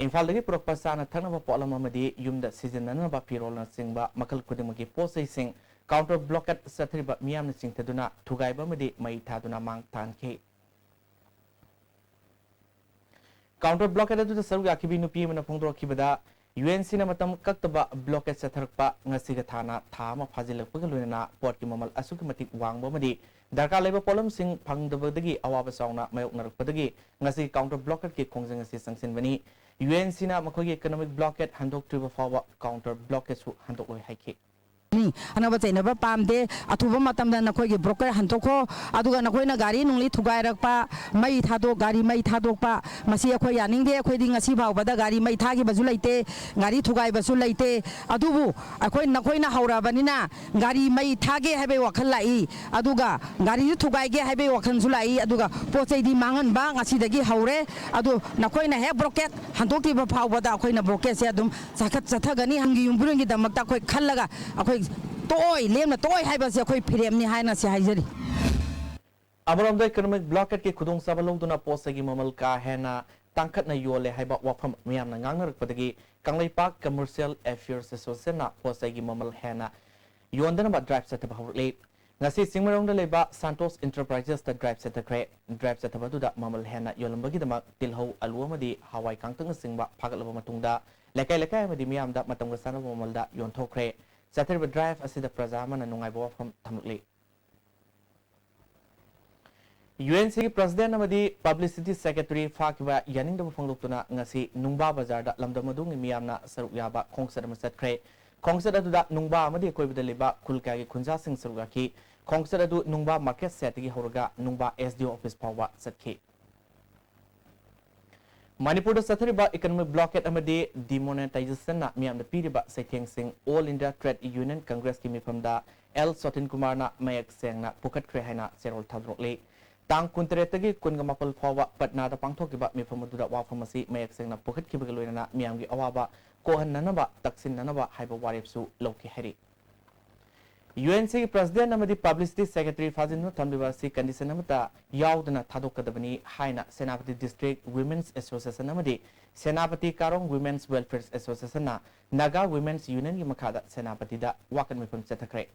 ꯏꯝꯐꯥꯜꯗꯒꯤ ꯄꯨꯔꯛꯄ ꯆꯥꯅ ꯊꯛꯅꯕ ꯄꯣꯠꯂꯝ ꯑꯃꯗꯤ ꯌꯨꯝꯗ ꯁꯤꯖꯤꯟꯅꯅꯕ ꯐꯤꯔꯣꯜꯅꯆꯤꯡꯕ ꯃꯈꯜ ꯈꯨꯗꯤꯡꯃꯛꯀꯤ ꯄꯣꯠ ꯆꯩꯁꯤꯡ counter blockade ꯆꯠꯊꯔꯤꯕ ꯃꯤꯌꯥꯝꯅ ꯆꯤꯡꯊꯗꯨꯅ ꯊꯨꯒꯥꯏꯕ ꯑꯃꯗꯤ ꯃꯩ ꯊꯥꯗꯨꯅ ꯃꯥꯡ ꯇꯥꯍꯟꯈꯤ꯫ Counter blockade ꯑꯗꯨꯗ ꯁꯔꯨꯛ ꯌꯥꯈꯤꯕꯤ ꯅꯨꯄꯤ ꯑꯃꯅ ꯐꯣꯡꯗꯣꯔꯛꯈꯤꯕꯗ, ꯌꯨ ꯑꯦꯟ ꯁꯤꯅ ꯃꯇꯝ ꯀꯛꯇꯕ blockade ꯆꯠꯊꯔꯛꯄ ꯉꯁꯤꯒ ꯊꯥꯅ ꯊꯥ ꯑꯃ ꯐꯥꯖꯤꯜꯂꯛꯄꯒ ꯂꯣꯏꯅꯅ ꯄꯣꯠꯀꯤ ꯃꯃꯜ ꯑꯁꯨꯛꯀꯤ ꯃꯇꯤꯛ ꯋꯥꯡꯕ ꯑꯃꯗꯤ ꯗꯔꯀꯥꯔ ꯂꯩꯕ ꯄꯣꯠꯂꯝꯁꯤꯡ ꯐꯪꯗꯕꯗꯒꯤ ꯑꯋꯥꯕ ꯆꯥꯎꯅ ꯃꯥꯌꯣꯛꯅꯔꯛꯄꯗꯒꯤ ꯉꯁꯤ counter blockade ꯀꯤ ꯈꯣꯡꯖꯪ ꯑꯁꯤ ꯆꯪꯁꯤꯟꯕꯅꯤ꯫ UNC ꯅ ꯃꯈꯣꯏꯒꯤ economic blockade ꯍꯟꯗꯣꯛꯇ꯭ꯔꯤꯕ ꯐꯥꯎꯕ counter blockade ꯁꯨ ꯍꯟꯗꯣꯛꯂꯣꯏ ꯍꯥꯏꯈꯤ꯫ ꯈꯠꯅꯕ ꯆꯩꯅꯕ ꯄꯥꯝꯗꯦ꯫ ꯑꯊꯨꯕ ꯃꯇꯝꯗ ꯅꯈꯣꯏꯒꯤ blockade ꯍꯟꯗꯣꯛꯈꯣ꯫ ꯑꯗꯨꯒ ꯅꯈꯣꯏꯅ ꯒꯥꯔꯤ ꯅꯨꯡꯂꯤ ꯊꯨꯒꯥꯏꯔꯛꯄ, ꯃꯩ ꯊꯥꯗꯣꯛ, ꯒꯥꯔꯤ ꯃꯩ ꯊꯥꯗꯣꯛꯄ, ꯃꯁꯤ ꯑꯩꯈꯣꯏ ꯌꯥꯅꯤꯡꯗꯦ꯫ ꯑꯩꯈꯣꯏꯗꯤ ꯉꯁꯤ ꯐꯥꯎꯕꯗ ꯒꯥꯔꯤ ꯃꯩ ꯊꯥꯈꯤꯕꯁꯨ ꯂꯩꯇꯦ, ꯒꯥꯔꯤ ꯊꯨꯒꯥꯏꯕꯁꯨ ꯂꯩꯇꯦ꯫ ꯑꯗꯨꯕꯨ ꯑꯩꯈꯣꯏ, ꯅꯈꯣꯏꯅ ꯍꯧꯔꯕꯅꯤꯅ ꯒꯥꯔꯤ ꯃꯩ ꯊꯥꯒꯦ ꯍꯥꯏꯕꯒꯤ ꯋꯥꯈꯜ ꯂꯥꯛꯏ, ꯑꯗꯨꯒ ꯒꯥꯔꯤꯁꯨ ꯊꯨꯒꯥꯏꯒꯦ ꯍꯥꯏꯕꯒꯤ ꯋꯥꯈꯜꯁꯨ ꯂꯥꯛꯏ, ꯑꯗꯨꯒ ꯄꯣꯠ ꯆꯩꯗꯤ ꯃꯥꯡꯍꯟꯕ ꯉꯁꯤꯗꯒꯤ ꯍꯧꯔꯦ꯫ ꯑꯗꯨ ꯅꯈꯣꯏꯅ ꯍꯦꯛ blockade ꯍꯟꯗꯣꯛꯇ꯭ꯔꯤꯕ ꯐꯥꯎꯕꯗ ꯑꯩꯈꯣꯏꯅ blockade ꯁꯦ ꯑꯗꯨꯝ ꯆꯥꯈꯠ-, ꯆꯠꯊꯒꯅꯤ꯫ ꯍꯪꯒꯤ ꯌꯨꯝꯕꯨꯔꯦꯟꯒꯤꯗꯃꯛꯇ ꯑꯩꯈꯣꯏ ꯈꯜꯂꯒ ꯑꯩꯈꯣꯏ ꯇꯣꯛꯑꯣꯏ, ꯂꯦꯝꯅ ꯇꯣꯛꯑꯣꯏ ꯍꯥꯏꯕꯁꯦ ꯑꯩꯈꯣꯏ ꯐꯤꯔꯦꯞꯅꯤ ꯍꯥꯏꯅ ꯁꯤ ꯍꯥꯏꯖꯔꯤ꯫ ꯑꯃꯔꯣꯝꯗ economic blockade ꯀꯤ ꯈꯨꯗꯣꯡꯆꯥꯕ ꯂꯧꯗꯨꯅ ꯄꯣꯠ ꯆꯩꯒꯤ ꯃꯃꯜ ꯀꯥ ꯍꯦꯟꯅ ꯇꯥꯡꯈꯠꯅ ꯌꯣꯜꯂꯦ ꯍꯥꯏꯕ ꯋꯥꯐꯝ ꯃꯤꯌꯥꯝꯅ ꯉꯥꯡꯅꯔꯛꯄꯗꯒꯤ ꯀꯪꯂꯩꯄꯥꯛ Commercial Affairs Association ꯅ ꯄꯣꯠ ꯆꯩꯒꯤ ꯃꯃꯜ ꯍꯦꯟꯅ ꯌꯣꯟꯗꯅꯕ drive ꯆꯠꯊꯕ ꯍꯧꯔꯛꯂꯤ꯫ ꯉꯁꯤ ꯆꯤꯡꯃꯩꯔꯣꯡꯗ ꯂꯩꯕ Santosh Enterprises ꯇ drive ꯆꯠꯊꯈ꯭ꯔꯦ꯫ Drive ꯆꯠꯊꯕ ꯑꯗꯨꯗ ꯃꯃꯜ ꯍꯦꯟꯅ ꯌꯣꯜꯂꯝꯕꯒꯤꯗꯃꯛ ꯇꯤꯜꯍꯧ, ꯑꯂꯨ ꯑꯃꯗꯤ ꯍꯋꯥꯏ ꯀꯥꯡꯇꯛꯅꯆꯤꯡꯕ ꯐꯥꯒꯠꯂꯕ ꯃꯇꯨꯡꯗ ꯂꯩꯀꯥꯏ ꯂꯩꯀꯥꯏ ꯑꯃꯗꯤ ꯃꯤꯌꯥꯝꯗ ꯃꯇꯝꯒ ꯆꯥꯟꯅꯕ ꯃꯃꯜꯗ ꯌꯣꯟꯊꯣꯛꯈ꯭ꯔꯦ꯫ ꯆꯠꯊꯔꯤꯕ drive ꯑꯁꯤꯗ ꯄ꯭ꯔꯖꯥ ꯑꯃꯅ ꯅꯨꯡꯉꯥꯏꯕ ꯋꯥꯐꯝ ꯊꯝꯂꯛꯂꯤ꯫ UNC ꯒꯤ President ꯑꯃꯗꯤ Publicity Secretary ꯐꯥꯈꯤꯕ ꯌꯥꯅꯤꯡꯗꯕ ꯐꯣꯡꯗꯣꯛꯇꯨꯅ ꯉꯁꯤ ꯅꯨꯡꯕꯥ ꯕꯖꯥꯔꯗ ꯂꯝꯗꯝ ꯑꯗꯨꯒꯤ ꯃꯤꯌꯥꯝꯅ ꯁꯔꯨꯛ ꯌꯥꯕ ꯈꯣꯡꯆꯠ ꯑꯃ ꯆꯠꯈ꯭ꯔꯦ꯫ ꯈꯣꯡꯆꯠ ꯑꯗꯨꯗ ꯅꯨꯡꯕꯥ ꯑꯃꯗꯤ ꯑꯀꯣꯏꯕꯗ ꯂꯩꯕ ꯈꯨꯜ ꯀꯌꯥꯒꯤ ꯈꯨꯟꯖꯥꯁꯤꯡ ꯁꯔꯨꯛ ꯌꯥꯈꯤ꯫ ꯈꯣꯡꯆꯠ ꯑꯗꯨ ꯅꯨꯡꯕꯥ market shed ꯇꯒꯤ ꯍꯧꯔꯒ ꯅꯨꯡꯕꯥ SDO office ꯐꯥꯎꯕ ꯆꯠꯈꯤ꯫ ꯃꯅꯤꯄꯨꯔꯗ ꯆꯠꯊꯔꯤꯕ economic blockade ꯑꯃꯗꯤ demonetization ꯅ ꯃꯤꯌꯥꯝꯗ ꯄꯤꯔꯤꯕ ꯆꯩꯊꯦꯡꯁꯤꯡ All India Trade Union Congress ꯀꯤ ꯃꯤꯐꯝꯗ ꯑꯦꯜ ꯁꯣꯇꯤꯟ ꯀꯨꯃꯥꯔꯅ ꯃꯌꯦꯛ ꯁꯦꯡꯅ ꯄꯨꯈꯠꯈ꯭ꯔꯦ ꯍꯥꯏꯅ ꯆꯦꯔꯣꯜ ꯊꯥꯗꯣꯔꯛꯂꯤ꯫ ꯇꯥꯡ ꯀꯨꯟꯇꯔꯦꯠꯇꯒꯤ ꯀꯨꯟꯒ ꯃꯥꯄꯜ ꯐꯥꯎꯕ ꯄꯠꯅꯥꯗ ꯄꯥꯡꯊꯣꯛꯈꯤꯕ ꯃꯤꯐꯝ ꯑꯗꯨꯗ ꯋꯥꯐꯝ ꯑꯁꯤ ꯃꯌꯦꯛ ꯁꯦꯡꯅ ꯄꯨꯈꯠꯈꯤꯕꯒ ꯂꯣꯏꯅꯅ ꯃꯤꯌꯥꯝꯒꯤ ꯑꯋꯥꯕ ꯀꯣꯛꯍꯟꯅꯅꯕ, ꯇꯛꯁꯤꯟꯅꯅꯕ ꯍꯥꯏꯕ ꯋꯥꯔꯦꯞꯁꯨ ꯂꯧꯈꯤ ꯍꯥꯏꯔꯤ꯫ UNC ꯒꯤ President ꯑꯃꯗꯤ Publicity Secretary ꯐꯥꯖꯤꯟꯗꯨꯅ ꯊꯝꯂꯤꯕ ꯑꯁꯤ condition ꯑꯃꯠꯇ ꯌꯥꯎꯗꯅ ꯊꯥꯗꯣꯛꯀꯗꯕꯅꯤ ꯍꯥꯏꯅ ꯁꯦꯅꯥꯄꯇꯤ District Women's Association ꯑꯃꯗꯤ ꯁꯦꯅꯥꯄꯇꯤ ꯀꯥꯔꯣꯡ Women's Welfare Association ꯅ Naga Women's Union ꯒꯤ ꯃꯈꯥꯗ ꯁꯦꯅꯥꯄꯇꯤꯗ ꯋꯥꯀꯠ ꯃꯤꯐꯝ ꯆꯠꯊꯈ꯭ꯔꯦ꯫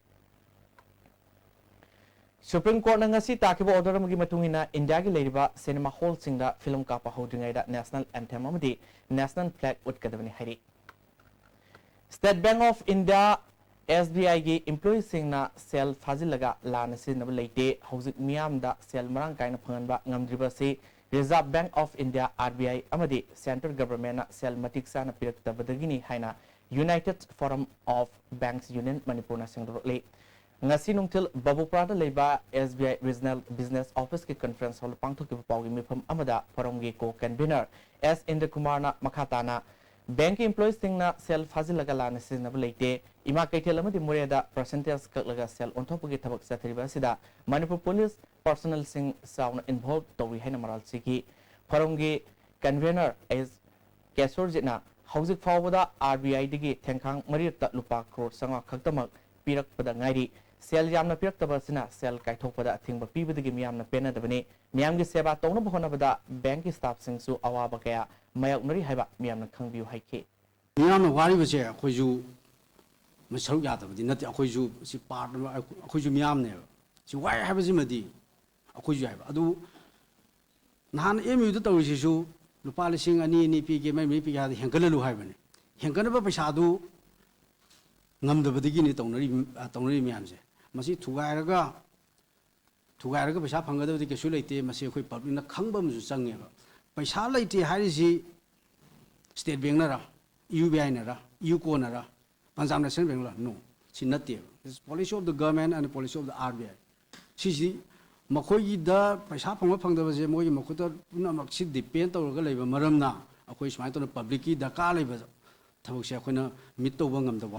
Supreme Court ꯅ ꯉꯁꯤ ꯇꯥꯈꯤꯕ order ꯑꯃꯒꯤ ꯃꯇꯨꯡ ꯏꯟꯅ ꯏꯟꯗꯤꯌꯥꯒꯤ ꯂꯩꯔꯤꯕ cinema hall ꯁꯤꯡꯗ film ꯀꯥꯞꯄ ꯍꯧꯗ꯭ꯔꯤꯉꯩꯗ national anthem ꯑꯃꯗꯤ national flag ꯎꯠꯀꯗꯕꯅꯤ ꯍꯥꯏꯔꯤ꯫ State Bank of India S B ꯑꯥꯏꯒꯤ ꯏꯝꯄ꯭ꯂꯣꯌꯤꯁꯤꯡꯅ ꯁꯦꯜ ꯐꯥꯖꯤꯜꯂꯒ ꯂꯥꯟꯅ ꯁꯤꯖꯤꯟꯅꯕ ꯂꯩꯇꯦ꯫ ꯍꯧꯖꯤꯛ ꯃꯤꯌꯥꯝꯗ ꯁꯦꯜ ꯃꯔꯥꯡ ꯀꯥꯏꯅ ꯐꯪꯍꯟꯕ ꯉꯝꯗ꯭ꯔꯤꯕ ꯑꯁꯤ Reserve Bank of India, R B I, ꯑꯃꯗꯤ central governmentꯅ ꯁꯦꯜ ꯃꯇꯤꯛ ꯆꯥꯅ ꯄꯤꯔꯛꯇꯕꯗꯒꯤꯅꯤ ꯍꯥꯏꯅ United Forum of Banks Union ꯃꯅꯤꯄꯨꯔꯅ ꯁꯦꯡꯗꯣꯔꯛꯂꯤ꯫ ꯉꯁꯤ ꯅꯨꯡꯊꯤꯜ ꯕꯕꯨꯄ꯭ꯔꯥꯗ ꯂꯩꯕ ꯑꯦꯁ ꯕꯤ ꯑꯥꯏ Regional Business Officeꯀꯤ conference hallꯗ ꯄꯥꯡꯊꯣꯛꯈꯤꯕ ꯄꯥꯎꯒꯤ ꯃꯤꯐꯝ ꯑꯃꯗ Forumꯒꯤ co-convener ꯑꯦꯁ ꯏꯟꯗ꯭ꯔꯀꯨꯃꯥꯔꯅ ꯃꯈꯥ ꯇꯥꯅ, bankꯀꯤ employeeꯁꯤꯡꯅ ꯁꯦꯜ ꯐꯥꯖꯤꯜꯂꯒ ꯂꯥꯟꯅ ꯁꯤꯖꯤꯟꯅꯕ ꯂꯩꯇꯦ꯫ ꯏꯃꯥ ꯀꯩꯊꯦꯜ ꯑꯃꯗꯤ ꯃꯣꯔꯦꯗ percentage ꯀꯛꯂꯒ ꯁꯦꯜ ꯑꯣꯟꯊꯣꯛꯄꯒꯤ ꯊꯕꯛ ꯆꯠꯊꯔꯤꯕ ꯑꯁꯤꯗ ꯃꯅꯤꯄꯨꯔ police personnelꯁꯤꯡ ꯆꯥꯎꯅ involve ꯇꯧꯔꯤ ꯍꯥꯏꯅ ꯃꯔꯥꯜ ꯁꯤꯈꯤ꯫ Forumꯒꯤ convener ꯑꯦꯁ ꯀꯦꯁꯣꯔꯖꯤꯠꯅ ꯍꯧꯖꯤꯛ ꯐꯥꯎꯕꯗ ꯑꯥꯔ ꯕꯤ ꯑꯥꯏꯗꯒꯤ ꯊꯦꯡꯈꯥꯡ ꯃꯔꯤꯔꯛꯇ ꯂꯨꯄꯥ ꯀ꯭ꯔꯣꯔ ꯆꯥꯝꯃꯉꯥ ꯈꯛꯇꯃꯛ ꯄꯤꯔꯛꯄꯗ ꯉꯥꯏꯔꯤ꯫ ꯁꯦꯜ ꯌꯥꯝꯅ ꯄꯤꯔꯛꯇꯕ ꯑꯁꯤꯅ ꯁꯦꯜ ꯀꯥꯏꯊꯣꯛꯄꯗ ꯑꯊꯤꯡꯕ ꯄꯤꯕꯗꯒꯤ ꯃꯤꯌꯥꯝꯅ ꯄꯦꯟꯅꯗꯕꯅꯤ꯫ ꯃꯤꯌꯥꯝꯒꯤ ꯁꯦꯕꯥ ꯇꯧꯅꯕ ꯍꯣꯠꯅꯕꯗ bankꯀꯤ staffꯁꯤꯡꯁꯨ ꯑꯋꯥꯕ ꯀꯌꯥ ꯃꯥꯌꯣꯛꯅꯔꯤ ꯍꯥꯏꯕ ꯃꯤꯌꯥꯝꯅ ꯈꯪꯕꯤꯌꯨ ꯍꯥꯏꯈꯤ꯫ ꯃꯤꯌꯥꯝꯅ ꯋꯥꯔꯤꯕꯁꯦ ꯑꯩꯈꯣꯏꯁꯨ ꯁꯔꯨꯛ ꯌꯥꯗꯕꯗꯤ ꯅꯠꯇꯦ, ꯑꯩꯈꯣꯏꯁꯨ ꯁꯤ part ꯑꯃ, ꯑꯩꯈꯣꯏꯁꯨ ꯃꯤꯌꯥꯝꯅꯦꯕ꯫ ꯁꯤ ꯋꯥꯏ ꯍꯥꯏꯕꯁꯤꯃꯗꯤ ꯑꯩꯈꯣꯏꯁꯨ ꯍꯥꯏꯕ꯫ ꯑꯗꯨ ꯅꯍꯥꯟ ꯑꯦꯝ ꯌꯨꯗ ꯇꯧꯔꯤꯁꯤꯁꯨ ꯂꯨꯄꯥ ꯂꯤꯁꯤꯡ ꯑꯅꯤ, ꯑꯅꯤ ꯄꯤꯒꯦ, ꯃꯩ ꯃꯩ ꯄꯤꯒꯦ ꯍꯥꯏꯗꯤ ꯍꯦꯟꯒꯠꯍꯜꯂꯨ ꯍꯥꯏꯕꯅꯤ꯫ ꯍꯦꯟꯒꯠꯅꯕ ꯄꯩꯁꯥꯗꯨ ꯉꯝꯗꯕꯗꯒꯤꯅꯤ ꯇꯧꯅꯔꯤ, ꯑ, ꯇꯧꯅꯔꯤ ꯃꯌꯥꯝꯁꯦ꯫ ꯃꯁꯤ ꯊꯨꯒꯥꯏꯔꯒ, ꯊꯨꯒꯥꯏꯔꯒ ꯄꯩꯁꯥ ꯐꯪꯒꯗꯕꯗꯤ ꯀꯩꯁꯨ ꯂꯩꯇꯦ꯫ ꯃꯁꯤ ꯑꯩꯈꯣꯏ publicꯅ ꯈꯪꯕ ꯑꯃꯁꯨ ꯆꯪꯉꯦꯕ꯫ ꯄꯩꯁꯥ ꯂꯩꯇꯦ ꯍꯥꯏꯔꯤꯁꯤ State Bankꯅꯔ, ꯌꯨ ꯕꯤ ꯑꯥꯏꯅꯔ, ꯌꯨꯀꯣꯅꯔ, Punjab National Bankꯂ? No, ꯁꯤ ꯅꯠꯇꯦꯕ꯫ It's policy of the government and policy of the R B I꯫ ꯁꯤꯁꯤ ꯃꯈꯣꯏꯒꯤꯗ ꯄꯩꯁꯥ ꯐꯪꯕ ꯐꯪꯗꯕꯁꯦ ꯃꯣꯏꯒꯤ ꯃꯈꯨꯠꯇ ꯄꯨꯝꯅꯃꯛꯁꯤ depend ꯇꯧꯔꯒ ꯂꯩꯕ ꯃꯔꯝꯅ ꯑꯩꯈꯣꯏ ꯁꯨꯃꯥꯏꯅ ꯇꯧꯅ publicꯀꯤ ꯗꯔꯀꯥꯔ ꯂꯩꯕ ꯊꯕꯛꯁꯦ ꯑꯩꯈꯣꯏꯅ meet ꯇꯧꯕ ꯉꯝꯗꯕ꯫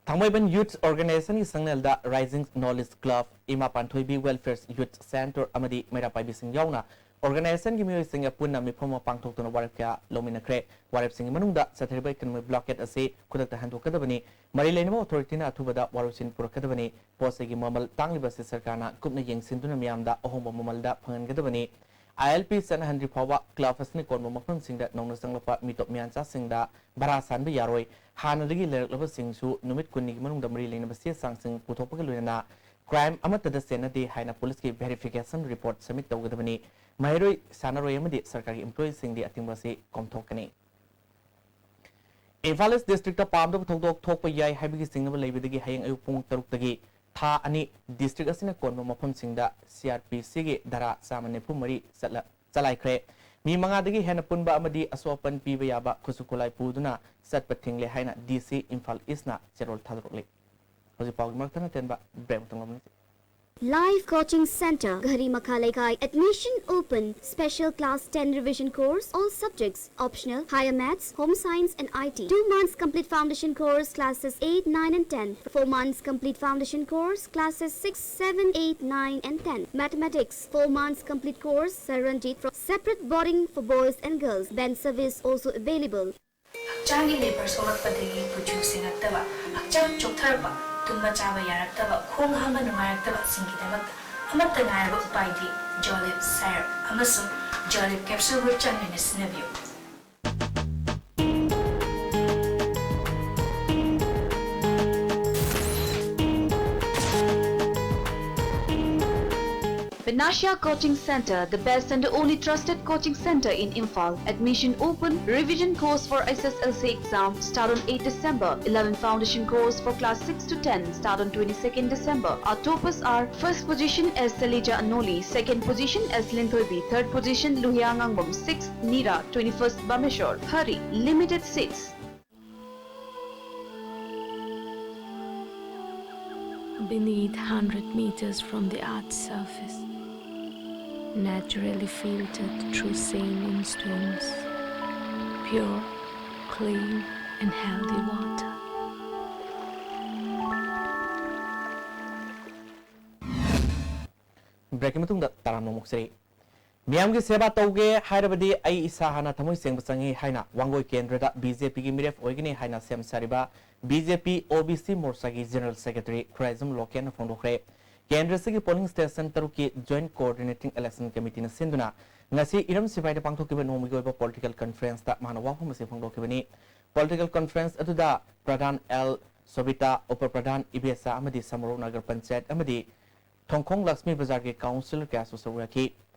ꯊꯥꯡꯃꯩꯕꯟ Youth Organizationꯒꯤ ꯁꯪꯅꯦꯜꯗ Rising Knowledge Club, ꯏꯃꯥ ꯄꯥꯟꯊꯣꯏꯕꯤ Welfare Youth Centre ꯑꯃꯗꯤ ꯃꯩꯔꯥ ꯄꯥꯏꯕꯤꯁꯤꯡ ꯌꯥꯎꯅ organizationꯒꯤ ꯃꯤꯑꯣꯏꯁꯤꯡꯒ ꯄꯨꯟꯅ ꯃꯤꯐꯝ ꯑꯃ ꯄꯥꯡꯊꯣꯛꯇꯨꯅ ꯋꯥꯔꯦꯞ ꯀꯌꯥ ꯂꯧꯃꯤꯟꯅꯈ꯭ꯔꯦ꯫ ꯋꯥꯔꯦꯞꯁꯤꯡꯒꯤ ꯃꯅꯨꯡꯗ ꯆꯠꯊꯔꯤꯕ economic blockade ꯑꯁꯤ ꯈꯨꯗꯛꯇ ꯍꯟꯗꯣꯛꯀꯗꯕꯅꯤ, ꯃꯔꯤ ꯂꯩꯅꯕ authorityꯅ ꯑꯊꯨꯕꯗ ꯋꯥꯔꯣꯏꯁꯤꯟ ꯄꯨꯔꯛꯀꯗꯕꯅꯤ, ꯄꯣꯠ ꯆꯩꯒꯤ ꯃꯃꯜ ꯇꯥꯡꯂꯤꯕ ꯑꯁꯤ ꯁꯔꯀꯥꯔꯅ ꯀꯨꯞꯅ ꯌꯦꯡꯁꯤꯟꯗꯨꯅ ꯃꯤꯌꯥꯝꯗ ꯑꯍꯣꯡꯕ ꯃꯃꯜꯗ ꯐꯪꯍꯟꯒꯗꯕꯅꯤ, I L P ꯆꯠꯅꯍꯟꯗ꯭ꯔꯤ ꯐꯥꯎꯕ club ꯑꯁꯤꯅ ꯀꯣꯟꯕ ꯃꯐꯝꯁꯤꯡꯗ ꯅꯧꯅ ꯆꯪꯂꯛꯄ ꯃꯤꯇꯣꯞ ꯃꯤꯌꯥꯟꯆꯥꯁꯤꯡꯗ ꯚꯔꯥ ꯁꯥꯟꯕ ꯌꯥꯔꯣꯏ, ꯍꯥꯟꯅꯗꯒꯤ ꯂꯩꯔꯛꯂꯕꯁꯤꯡꯁꯨ ꯅꯨꯃꯤꯠ ꯀꯨꯟꯅꯤꯒꯤ ꯃꯅꯨꯡꯗ ꯃꯔꯤ ꯂꯩꯅꯕ ꯆꯦ ꯆꯥꯡꯁꯤꯡ ꯄꯨꯊꯣꯛꯄꯒ ꯂꯣꯏꯅꯅ crime ꯑꯃꯠꯇꯗ ꯆꯦꯟꯅꯗꯦ ꯍꯥꯏꯅ policeꯀꯤ verification report submit ꯇꯧꯒꯗꯕꯅꯤ꯫ ꯃꯍꯩꯔꯣꯏ, ꯁꯥꯟꯅꯔꯣꯏ ꯑꯃꯗꯤ ꯁꯔꯀꯥꯔꯒꯤ employeeꯁꯤꯡꯗꯤ ꯑꯊꯤꯡꯕ ꯑꯁꯤ ꯀꯣꯝꯊꯣꯛꯀꯅꯤ꯫ ꯏꯝꯐꯥꯜ ꯏꯁ ꯗꯤꯁꯇ꯭ꯔꯤꯛꯇ ꯄꯥꯝꯗꯕ ꯊꯧꯗꯣꯛ ꯊꯣꯛꯄ ꯌꯥꯏ ꯍꯥꯏꯕꯒꯤ ꯆꯤꯡꯅꯕ ꯂꯩꯕꯗꯒꯤ ꯍꯌꯦꯡ ꯑꯌꯨꯛ ꯄꯨꯡ ꯇꯔꯨꯛꯇꯒꯤ ꯊꯥ ꯑꯅꯤ ꯗꯤꯁꯇ꯭ꯔꯤꯛ ꯑꯁꯤꯅ ꯀꯣꯟꯕ ꯃꯐꯝꯁꯤꯡꯗ ꯁꯤ ꯑꯥꯔ ꯄꯤ ꯁꯤꯒꯤ ꯙꯥꯔꯥ ꯆꯥꯝꯃ ꯅꯤꯐꯨ ꯃꯔꯤ ꯆꯠꯂ-, ꯆꯂꯥꯏꯈ꯭ꯔꯦ꯫ ꯃꯤ ꯃꯉꯥꯗꯒꯤ ꯍꯦꯟꯅ ꯄꯨꯟꯕ ꯑꯃꯗꯤ ꯑꯁꯣꯛ ꯑꯄꯟ ꯄꯤꯕ ꯌꯥꯕ ꯈꯨꯠꯁꯨ ꯈꯨꯠꯂꯥꯏ ꯄꯨꯗꯨꯅ ꯆꯠꯄ ꯊꯤꯡꯂꯦ ꯍꯥꯏꯅ ꯗꯤ ꯁꯤ ꯏꯝꯐꯥꯜ ꯏꯁꯅ ꯆꯦꯔꯣꯜ ꯊꯥꯗꯣꯔꯛꯂꯤ꯫ ꯍꯧꯖꯤꯛ ꯄꯥꯎꯒꯤ ꯃꯔꯛ ꯊꯠꯅ ꯇꯦꯟꯕ ꯕ꯭ꯔꯦꯛ ꯑꯃꯇꯪ ꯂꯧꯃꯤꯟꯅꯁꯤ꯫ Live Coaching Center, Ghari Makha Leikai. Admission open. Special class ten revision course, all subjects, optional, higher maths, home science and I T. Two months complete foundation course, classes eight, nine and ten. Four months complete foundation course, classes six, seven, eight, nine and ten. Mathematics, four months complete course, Sir Ranjit from separate boarding for boys and girls. Van service also available. ꯍꯛꯆꯥꯡꯒꯤ labour ꯁꯣꯛꯂꯛꯄꯗꯒꯤ ꯀꯨꯆꯨ ꯁꯦꯡꯉꯛꯇꯕ, ꯍꯛꯆꯥꯡ ꯆꯣꯛꯊꯔꯛꯄ, ꯇꯨꯝꯕ ꯆꯥꯕ ꯌꯥꯔꯛꯇꯕ, ꯈꯣꯡ ꯍꯥꯝꯕ ꯅꯨꯡꯉꯥꯏꯔꯛꯇꯕꯁꯤꯡꯒꯤꯗꯃꯛꯇ ꯑꯃꯠꯇ ꯉꯥꯏꯔꯕ ꯎꯄꯥꯏꯗꯤ ꯖꯣꯂꯤꯞ ꯁꯥꯏꯔꯞ ꯑꯃꯁꯨꯡ ꯖꯣꯂꯤꯞ ꯀꯦꯞꯁꯨꯜꯕꯨ ꯆꯥꯡ ꯅꯥꯏꯅ ꯁꯤꯖꯤꯟꯅꯕꯤꯌꯨ꯫ Panacea Coaching Center, the best and the only trusted coaching center in Imphal. Admission open. Revision course for S S L C exam start on eighth December. Eleven foundation course for class six to ten start on twenty-second December. Our toppers are: first position S Salija Anoli, second position S Linthoibi, third position Luhia Ngangbam, sixth Nira, twenty-first Bameshwar. Hurry, limited seats. Beneath, hundred meters from the earth's surface, naturally filtered through saline stones, pure, clean, and healthy water. ꯕ꯭ꯔꯦꯛꯀꯤ ꯃꯇꯨꯡꯗ ꯇꯔꯥꯝꯅ ꯑꯃꯨꯛ ꯆꯩ꯫ ꯃꯤꯌꯥꯝꯒꯤ ꯁꯦꯕꯥ ꯇꯧꯒꯦ ꯍꯥꯏꯔꯕꯗꯤ ꯑꯩ ꯏꯁꯥ ꯍꯥꯟꯅ ꯊꯃꯣꯏ ꯁꯦꯡꯕ ꯆꯪꯏ ꯍꯥꯏꯅ ꯋꯥꯡꯒꯣꯏ ꯀꯦꯟꯗ꯭ꯔꯗ ꯕꯤ ꯖꯦ ꯄꯤꯒꯤ ꯃꯤꯔꯦꯞ ꯑꯣꯏꯒꯅꯤ ꯍꯥꯏꯅ ꯁꯦꯝ ꯁꯥꯔꯤꯕ ꯕꯤ ꯖꯦ ꯄꯤ ꯑꯣ ꯕꯤ ꯁꯤ ꯃꯣꯔꯆꯥꯒꯤ ꯖꯦꯅꯔꯦꯜ ꯁꯦꯀ꯭ꯔꯦꯇꯔꯤ ꯈꯨꯔꯥꯏꯖꯝ ꯂꯣꯀꯦꯟꯅ ꯐꯣꯡꯗꯣꯛꯈ꯭ꯔꯦ꯫ ꯀꯦꯟꯗ꯭ꯔꯁꯤꯒꯤ ꯄꯣꯂꯤꯡ ꯁ꯭ꯇꯦꯁꯟ ꯇꯔꯨꯛꯀꯤ ꯖꯣꯏꯟꯠ ꯀꯣꯑꯣꯔꯗꯤꯅꯦꯇꯤꯡ ꯏꯂꯦꯛꯁꯟ ꯀꯃꯤꯇꯤꯅ ꯁꯤꯟꯗꯨꯅ ꯉꯁꯤ ꯏꯔꯝ ꯁꯤꯐꯥꯏꯗ ꯄꯥꯡꯊꯣꯛꯈꯤꯕ ꯅꯣꯡꯃꯒꯤ ꯑꯣꯏꯕ ꯄꯣꯂꯤꯇꯤꯀꯦꯜ ꯀꯟꯐ꯭ꯔꯦꯟꯁꯇ ꯃꯥꯅ ꯋꯥꯐꯝ ꯑꯁꯤ ꯐꯣꯡꯗꯣꯛꯈꯤꯕꯅꯤ꯫ ꯄꯣꯂꯤꯇꯤꯀꯦꯜ ꯀꯟꯐ꯭ꯔꯦꯟꯁ ꯑꯗꯨꯗ ꯄ꯭ꯔꯙꯥꯟ ꯑꯦꯜ ꯁꯣꯕꯤꯇꯥ, ꯎꯄ ꯄ꯭ꯔꯙꯥꯟ ꯏꯕꯦꯁꯥ ꯑꯃꯗꯤ ꯁꯃꯔꯣ ꯅꯒꯔ ꯄꯟꯆꯥꯌꯠ ꯑꯃꯗꯤ ꯊꯣꯡꯈꯣꯡ ꯂꯛꯁꯃꯤ ꯕꯖꯥꯔꯒꯤ ꯀꯥꯎꯟꯁꯤꯂꯔ ꯀꯌꯥꯁꯨ ꯁꯔꯨꯛ ꯌꯥꯈꯤ꯫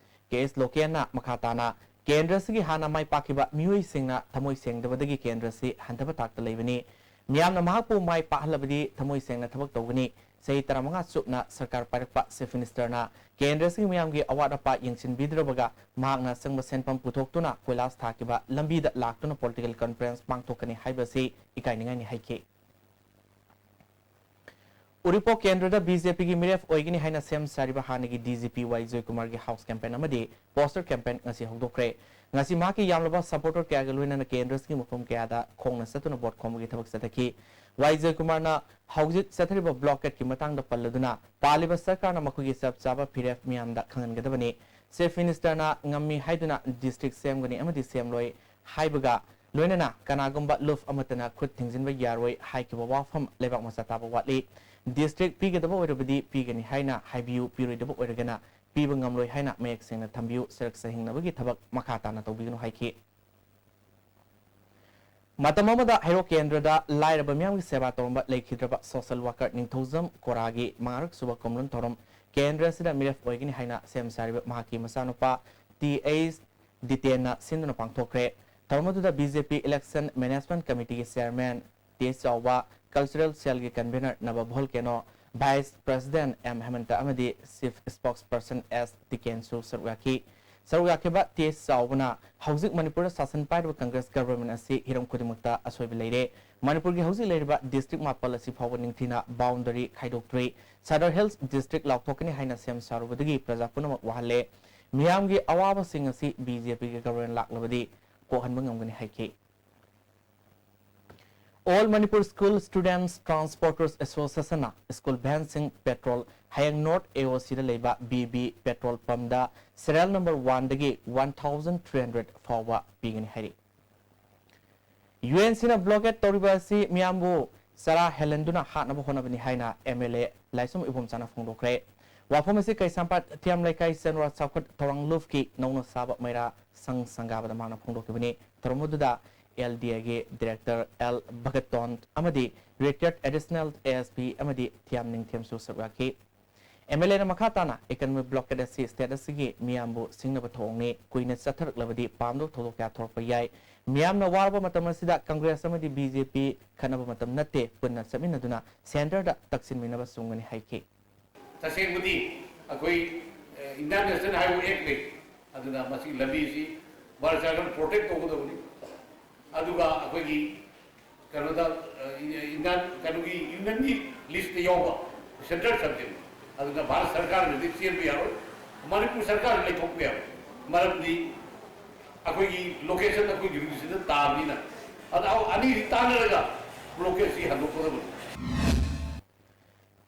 ꯀꯦ ꯑꯦꯁ ꯂꯣꯀꯦꯟꯅ ꯃꯈꯥ ꯇꯥꯅ ꯀꯦꯟꯗ꯭ꯔꯁꯤꯒꯤ ꯍꯥꯟꯅ ꯃꯥꯏ ꯄꯥꯛꯈꯤꯕ ꯃꯤꯑꯣꯏꯁꯤꯡꯅ ꯊꯃꯣꯏ ꯁꯦꯡꯗꯕꯗꯒꯤ ꯀꯦꯟꯗ꯭ꯔꯁꯤ ꯍꯟꯊꯕ ꯊꯥꯛꯇ ꯂꯩꯕꯅꯤ꯫ ꯃꯤꯌꯥꯝꯅ ꯃꯍꯥꯛꯄꯨ ꯃꯥꯏ ꯄꯥꯛꯍꯜꯂꯕꯗꯤ ꯊꯃꯣꯏ ꯁꯦꯡꯅ ꯊꯕꯛ ꯇꯧꯒꯅꯤ꯫ ꯆꯍꯤ ꯇꯔꯥꯃꯉꯥ ꯆꯨꯞꯅ ꯁꯔꯀꯥꯔ ꯄꯥꯏꯔꯛꯄ Chief Ministerꯅ ꯀꯦꯟꯗ꯭ꯔꯁꯤꯒꯤ ꯃꯤꯌꯥꯝꯒꯤ ꯑꯋꯥꯠ ꯑꯄꯥ ꯌꯦꯡꯁꯤꯟꯕꯤꯗ꯭ꯔꯕꯒ ꯃꯍꯥꯛꯅ ꯑꯆꯪꯕ ꯁꯦꯟꯐꯝ ꯄꯨꯊꯣꯛꯇꯨꯅ ꯀꯣꯏꯂꯥꯁ ꯊꯥꯈꯤꯕ ꯂꯝꯕꯤꯗ ꯂꯥꯛꯇꯨꯅ political conference ꯄꯥꯡꯊꯣꯛꯀꯅꯤ ꯍꯥꯏꯕꯁꯤ ꯏꯀꯥꯏꯅꯤꯡꯉꯥꯏꯅꯤ ꯍꯥꯏꯈꯤ꯫ ꯎꯔꯤꯄꯣꯛ ꯀꯦꯟꯗ꯭ꯔꯗ BJPꯒꯤ ꯃꯤꯔꯦꯞ ꯑꯣꯏꯒꯅꯤ ꯍꯥꯏꯅ ꯁꯦꯝ ꯁꯥꯔꯤꯕ ꯍꯥꯟꯅꯒꯤ DGP ꯋꯥꯏ ꯖꯣꯏꯀꯨꯃꯥꯔꯒꯤ house campaign ꯑꯃꯗꯤ poster campaign ꯉꯁꯤ ꯍꯧꯗꯣꯛꯈ꯭ꯔꯦ꯫ ꯉꯁꯤ ꯃꯍꯥꯛꯀꯤ ꯌꯥꯝꯂꯕ supporter ꯀꯌꯥꯒ ꯂꯣꯏꯅꯅ ꯀꯦꯟꯗ꯭ꯔꯁꯤꯒꯤ ꯃꯐꯝ ꯀꯌꯥꯗ ꯈꯣꯡꯅ ꯆꯠꯇꯨꯅ vote ꯈꯣꯝꯕꯒꯤ ꯊꯕꯛ ꯆꯠꯊꯈꯤ꯫ ꯋꯥꯏ ꯖꯣꯏꯀꯨꯃꯥꯔꯅ ꯍꯧꯖꯤꯛ ꯆꯠꯊꯔꯤꯕ blockadeꯀꯤ ꯃꯇꯥꯡꯗ ꯄꯜꯂꯗꯨꯅ ꯄꯥꯜꯂꯤꯕ ꯁꯔꯀꯥꯔꯅ ꯃꯈꯣꯏꯒꯤ ꯆꯞ ꯆꯥꯕ ꯐꯤꯔꯦꯞ ꯃꯤꯌꯥꯝꯗ ꯈꯪꯍꯟꯒꯗꯕꯅꯤ꯫ Chief Ministerꯅ ꯉꯝꯃꯤ ꯍꯥꯏꯗꯨꯅ district ꯁꯦꯝꯒꯅꯤ ꯑꯃꯗꯤ ꯁꯦꯝꯂꯣꯏ ꯍꯥꯏꯕꯒ ꯂꯣꯏꯅꯅ ꯀꯅꯥꯒꯨꯝꯕ ꯂꯨꯞ ꯑꯃꯠꯇꯅ ꯈꯨꯠ ꯊꯤꯡꯖꯤꯟꯕ ꯌꯥꯔꯣꯏ ꯍꯥꯏꯈꯤꯕ ꯋꯥꯐꯝ ꯂꯩꯕꯥꯛ ꯃꯆꯥ ꯇꯥꯕ ꯋꯥꯠꯂꯤ꯫ District ꯄꯤꯒꯗꯕ ꯑꯣꯏꯔꯕꯗꯤ ꯄꯤꯒꯅꯤ ꯍꯥꯏꯅ ꯍꯥꯏꯕꯤꯌꯨ, ꯄꯤꯔꯣꯏꯗꯕ ꯑꯣꯏꯔꯒꯅ ꯄꯤꯕ ꯉꯝꯂꯣꯏ ꯍꯥꯏꯅ ꯃꯌꯦꯛ ꯁꯦꯡꯅ ꯊꯝꯕꯤꯌꯨ꯫ ꯆꯔꯛ ꯆꯍꯤꯡꯅꯕꯒꯤ ꯊꯕꯛ ꯃꯈꯥ ꯇꯥꯅ ꯇꯧꯕꯤꯒꯅꯨ ꯍꯥꯏꯈꯤ꯫ ꯃꯇꯝ ꯑꯃꯗ ꯍꯩꯔꯣꯛ ꯀꯦꯟꯗ꯭ꯔꯗ ꯂꯥꯏꯔꯕ ꯃꯤꯌꯥꯝꯒꯤ ꯁꯦꯕꯥ ꯇꯧꯔꯝꯕ ꯂꯩꯈꯤꯗ꯭ꯔꯕ social worker ꯅꯤꯡꯊꯧꯖꯝ ꯀꯣꯔꯥꯒꯤ ꯃꯉꯥꯔꯛ ꯁꯨꯕ ꯀꯣꯝꯂꯣꯟ ꯊꯧꯔꯝ ꯀꯦꯟꯗ꯭ꯔ ꯑꯁꯤꯗ ꯃꯤꯔꯦꯞ ꯑꯣꯏꯒꯅꯤ ꯍꯥꯏꯅ ꯁꯦꯝ ꯁꯥꯔꯤꯕ ꯃꯍꯥꯛꯀꯤ ꯃꯆꯥꯅꯨꯄꯥ ꯇꯤ ꯑꯩꯆ ꯗꯤꯇꯦꯟꯅ ꯁꯤꯟꯗꯨꯅ ꯄꯥꯡꯊꯣꯛꯈ꯭ꯔꯦ꯫ ꯊꯧꯔꯝ ꯑꯗꯨꯗ BJP Election Management Committeeꯒꯤ chairman ꯇꯦ ꯆꯥꯎꯕ, cultural cellꯒꯤ convener ꯅꯕ ꯚꯣꯜꯀꯦꯅꯣ, vice president ꯑꯦꯝ ꯍꯦꯃꯟꯇ ꯑꯃꯗꯤ chief spokesperson ꯑꯦꯁ ꯇꯤꯀꯦꯟꯁꯨ ꯁꯔꯨꯛ ꯌꯥꯈꯤ꯫ ꯁꯔꯨꯛ ꯌꯥꯈꯤꯕ ꯇꯦ ꯆꯥꯎꯕꯅ ꯍꯧꯖꯤꯛ ꯃꯅꯤꯄꯨꯔꯗ ꯁꯥꯁꯟ ꯄꯥꯏꯔꯤꯕ Congress government ꯑꯁꯤ ꯍꯤꯔꯝ ꯈꯨꯗꯤꯡꯃꯛꯇ ꯑꯁꯣꯏꯕ ꯂꯩꯔꯦ꯫ ꯃꯅꯤꯄꯨꯔꯒꯤ ꯍꯧꯖꯤꯛ ꯂꯩꯔꯤꯕ district ꯃꯥꯄꯜ ꯑꯁꯤ ꯐꯥꯎꯕ ꯅꯤꯡꯊꯤꯅ boundary ꯈꯥꯏꯗꯣꯛꯇ꯭ꯔꯤ꯫ Sadar Hills district ꯂꯥꯎꯊꯣꯛꯀꯅꯤ ꯍꯥꯏꯅ ꯁꯦꯝ ꯁꯥꯔꯨꯕꯗꯒꯤ ꯄ꯭ꯔꯖꯥ ꯄꯨꯝꯅꯃꯛ ꯋꯥꯍꯜꯂꯦ꯫ ꯃꯤꯌꯥꯝꯒꯤ ꯑꯋꯥꯕꯁꯤꯡ ꯑꯁꯤ BJPꯒꯤ government ꯂꯥꯛꯂꯕꯗꯤ ꯀꯣꯛꯍꯟꯕ ꯉꯝꯒꯅꯤ ꯍꯥꯏꯈꯤ꯫ All Manipur School Students Transporters Associationꯅ school vanꯁꯤꯡ petrol ꯍꯌꯦꯡ North AOCꯗ ꯂꯩꯕ BB petrol pumpꯗ serial number oneꯗꯒꯤ one thousand three hundred ꯐꯥꯎꯕ ꯄꯤꯒꯅꯤ ꯍꯥꯏꯔꯤ꯫ UNCꯅ blockade ꯇꯧꯔꯤꯕ ꯑꯁꯤ ꯃꯤꯌꯥꯝꯕꯨ ꯆꯔꯥ ꯍꯦꯜꯍꯟꯗꯨꯅ ꯍꯥꯠꯅꯕ ꯍꯣꯠꯅꯕꯅꯤ ꯍꯥꯏꯅ MLA ꯂꯥꯏꯁ꯭ꯔꯝ ꯏꯕꯣꯝꯆꯥꯅ ꯐꯣꯡꯗꯣꯛꯈ꯭ꯔꯦ꯫ ꯋꯥꯐꯝ ꯑꯁꯤ ꯀꯩꯁꯥꯝꯄꯥꯠ ꯊꯤꯌꯥꯝ ꯂꯩꯀꯥꯏ ꯆꯅꯨꯔꯥ ꯆꯥꯎꯈꯠ ꯊꯧꯔꯥꯡ ꯂꯨꯞꯀꯤ ꯅꯧꯅ ꯁꯥꯕ ꯃꯩꯔꯥ ꯁꯪ ꯁꯪꯒꯥꯕꯗ ꯃꯍꯥꯛꯅ ꯐꯣꯡꯗꯣꯛꯈꯤꯕꯅꯤ꯫ ꯊꯧꯔꯝ ꯑꯗꯨꯗ LDAꯒꯤ director ꯑꯦꯜ ꯚꯒꯠꯇꯣꯟ ꯑꯃꯗꯤ retired additional ASP ꯑꯃꯗꯤ ꯊꯤꯌꯥꯝ ꯅꯤꯡꯊꯦꯝꯁꯨ ꯁꯔꯨꯛ ꯌꯥꯈꯤ꯫ ꯑꯦꯝ ꯑꯦꯜ ꯑꯦꯅ ꯃꯈꯥ ꯇꯥꯅ economic blockade ꯑꯁꯤ state ꯑꯁꯤꯒꯤ ꯃꯤꯌꯥꯝꯕꯨ ꯁꯤꯡꯅꯕ ꯊꯧꯑꯣꯡꯅꯤ꯫ ꯀꯨꯏꯅ ꯆꯠꯊꯔꯛꯂꯕꯗꯤ ꯄꯥꯝꯗꯕ ꯊꯧꯗꯣꯛ ꯀꯌꯥ ꯊꯣꯔꯛꯄ ꯌꯥꯏ꯫ ꯃꯤꯌꯥꯝꯅ ꯋꯥꯔꯕ ꯃꯇꯝ ꯑꯁꯤꯗ ꯀꯪꯒ꯭ꯔꯦꯁ ꯑꯃꯗꯤ ꯕꯤ ꯖꯦ ꯄꯤ ꯈꯠꯅꯕ ꯃꯇꯝ ꯅꯠꯇꯦ, ꯄꯨꯟꯅ ꯆꯠꯃꯤꯟꯅꯗꯨꯅ centreꯗ ꯇꯛꯁꯤꯟꯃꯤꯟꯅꯕ ꯆꯨꯝꯒꯅꯤ ꯍꯥꯏꯈꯤ꯫ ꯇꯁꯦꯡꯕꯗꯤ ꯑꯩꯈꯣꯏ, ꯑ, Indian National Highway Act ꯂꯩ, ꯑꯗꯨꯅ ꯃꯁꯤꯒꯤ ꯂꯝꯕꯤꯁꯤ ꯚꯥꯔꯠ ꯁꯔꯀꯥꯔꯅ protect ꯇꯧꯒꯗꯕꯅꯤ꯫ ꯑꯗꯨꯒ ꯑꯩꯈꯣꯏꯒꯤ ꯀꯩꯅꯣꯗ, ꯑ, Indian, ꯀꯩꯅꯣꯒꯤ unionꯒꯤ listꯇ ꯌꯥꯎꯕ central subject, ꯑꯗꯨꯅ ꯚꯥꯔꯠ ꯁꯔꯀꯥꯔꯅꯗꯤ ꯆꯦꯟꯕ ꯌꯥꯔꯣꯏ, ꯃꯅꯤꯄꯨꯔ ꯁꯔꯀꯥꯔꯅ ꯂꯩꯊꯣꯛꯄ ꯌꯥꯔꯣꯏ꯫ ꯃꯔꯝꯗꯤ ꯑꯩꯈꯣꯏꯒꯤ location ꯑꯩꯈꯣꯏ jurisdictionꯗ ꯇꯥꯕꯅꯤꯅ꯫ ꯑꯗ ꯑꯅꯤꯁꯤ ꯇꯥꯟꯅꯔꯒ blockadeꯁꯤ ꯍꯟꯗꯣꯛꯀꯗꯕꯅꯤ꯫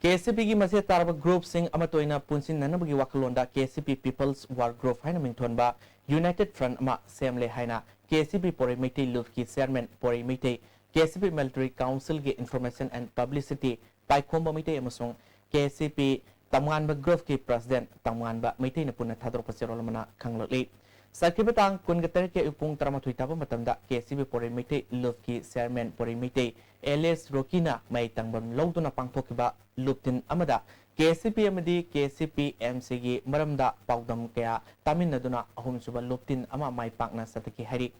ꯀꯦ ꯑꯦꯁ ꯁꯤ ꯄꯤꯒꯤ ꯃꯁꯦ ꯇꯥꯔꯕ groupꯁꯤꯡ ꯑꯃꯠꯇ ꯑꯣꯏꯅ ꯄꯨꯟꯁꯤꯟꯅꯅꯕꯒꯤ ꯋꯥꯈꯜꯂꯣꯟꯗ ꯀꯦ ꯑꯦꯁ ꯁꯤ ꯄꯤ People's War Group ꯍꯥꯏꯅ ꯃꯤꯡꯊꯣꯟꯕ united front ꯑꯃ ꯁꯦꯝꯂꯦ ꯍꯥꯏꯅ ꯀꯦ S C P ꯄꯣꯔꯩ Meitei ꯂꯨꯞꯀꯤ chairman ꯄꯣꯔꯩ Meitei, K S C P military councilꯒꯤ information and publicity ꯄꯥꯏꯈꯣꯝꯕ Meitei ꯑꯃꯁꯨꯡ ꯀꯦ ꯑꯦꯁ ꯁꯤ ꯄꯤ ꯇꯝꯉꯥꯟꯕ groupꯀꯤ president ꯇꯝꯉꯥꯟꯕ ꯃꯩꯇꯩꯅ ꯄꯨꯟꯅ ꯊꯥꯗꯣꯔꯛꯄ ꯆꯦꯔꯣꯜ ꯑꯃꯅ ꯈꯪꯂꯛꯂꯤ꯫ ꯆꯠꯈꯤꯕ ꯇꯥꯡ ꯀꯨꯟꯒ ꯇꯔꯦꯠꯀꯤ ꯑꯌꯨꯛ ꯄꯨꯡ ꯇꯔꯥꯃꯥꯊꯣꯏ ꯇꯥꯕ ꯃꯇꯝꯗ ꯀꯦ ꯑꯦꯁ ꯁꯤ ꯄꯤ ꯄꯣꯔꯩ ꯃꯩꯇꯩ ꯂꯨꯞꯀꯤ chairman ꯄꯣꯔꯩ ꯃꯩꯇꯩ ꯑꯦꯂꯤꯁ ꯔꯣꯀꯤꯅ ꯃꯌꯥꯏ ꯇꯪꯐꯝ ꯂꯧꯗꯨꯅ ꯄꯥꯡꯊꯣꯛꯈꯤꯕ ꯂꯨꯞꯇꯤꯟ ꯑꯃꯗ ꯀꯦ ꯑꯦꯁ ꯁꯤ ꯄꯤ ꯑꯃꯗꯤ ꯀꯦ ꯑꯦꯁ ꯁꯤ ꯄꯤ ꯑꯦꯝ ꯁꯤꯒꯤ ꯃꯔꯝꯗ ꯄꯥꯎꯗꯝ ꯀꯌꯥ ꯇꯥꯃꯤꯟꯅꯗꯨꯅ ꯑꯍꯨꯝꯁꯨꯕ ꯂꯨꯞꯇꯤꯟ ꯑꯃ ꯃꯥꯏ ꯄꯥꯛꯅ ꯆꯠꯊꯈꯤ ꯍꯥꯏꯔꯤ꯫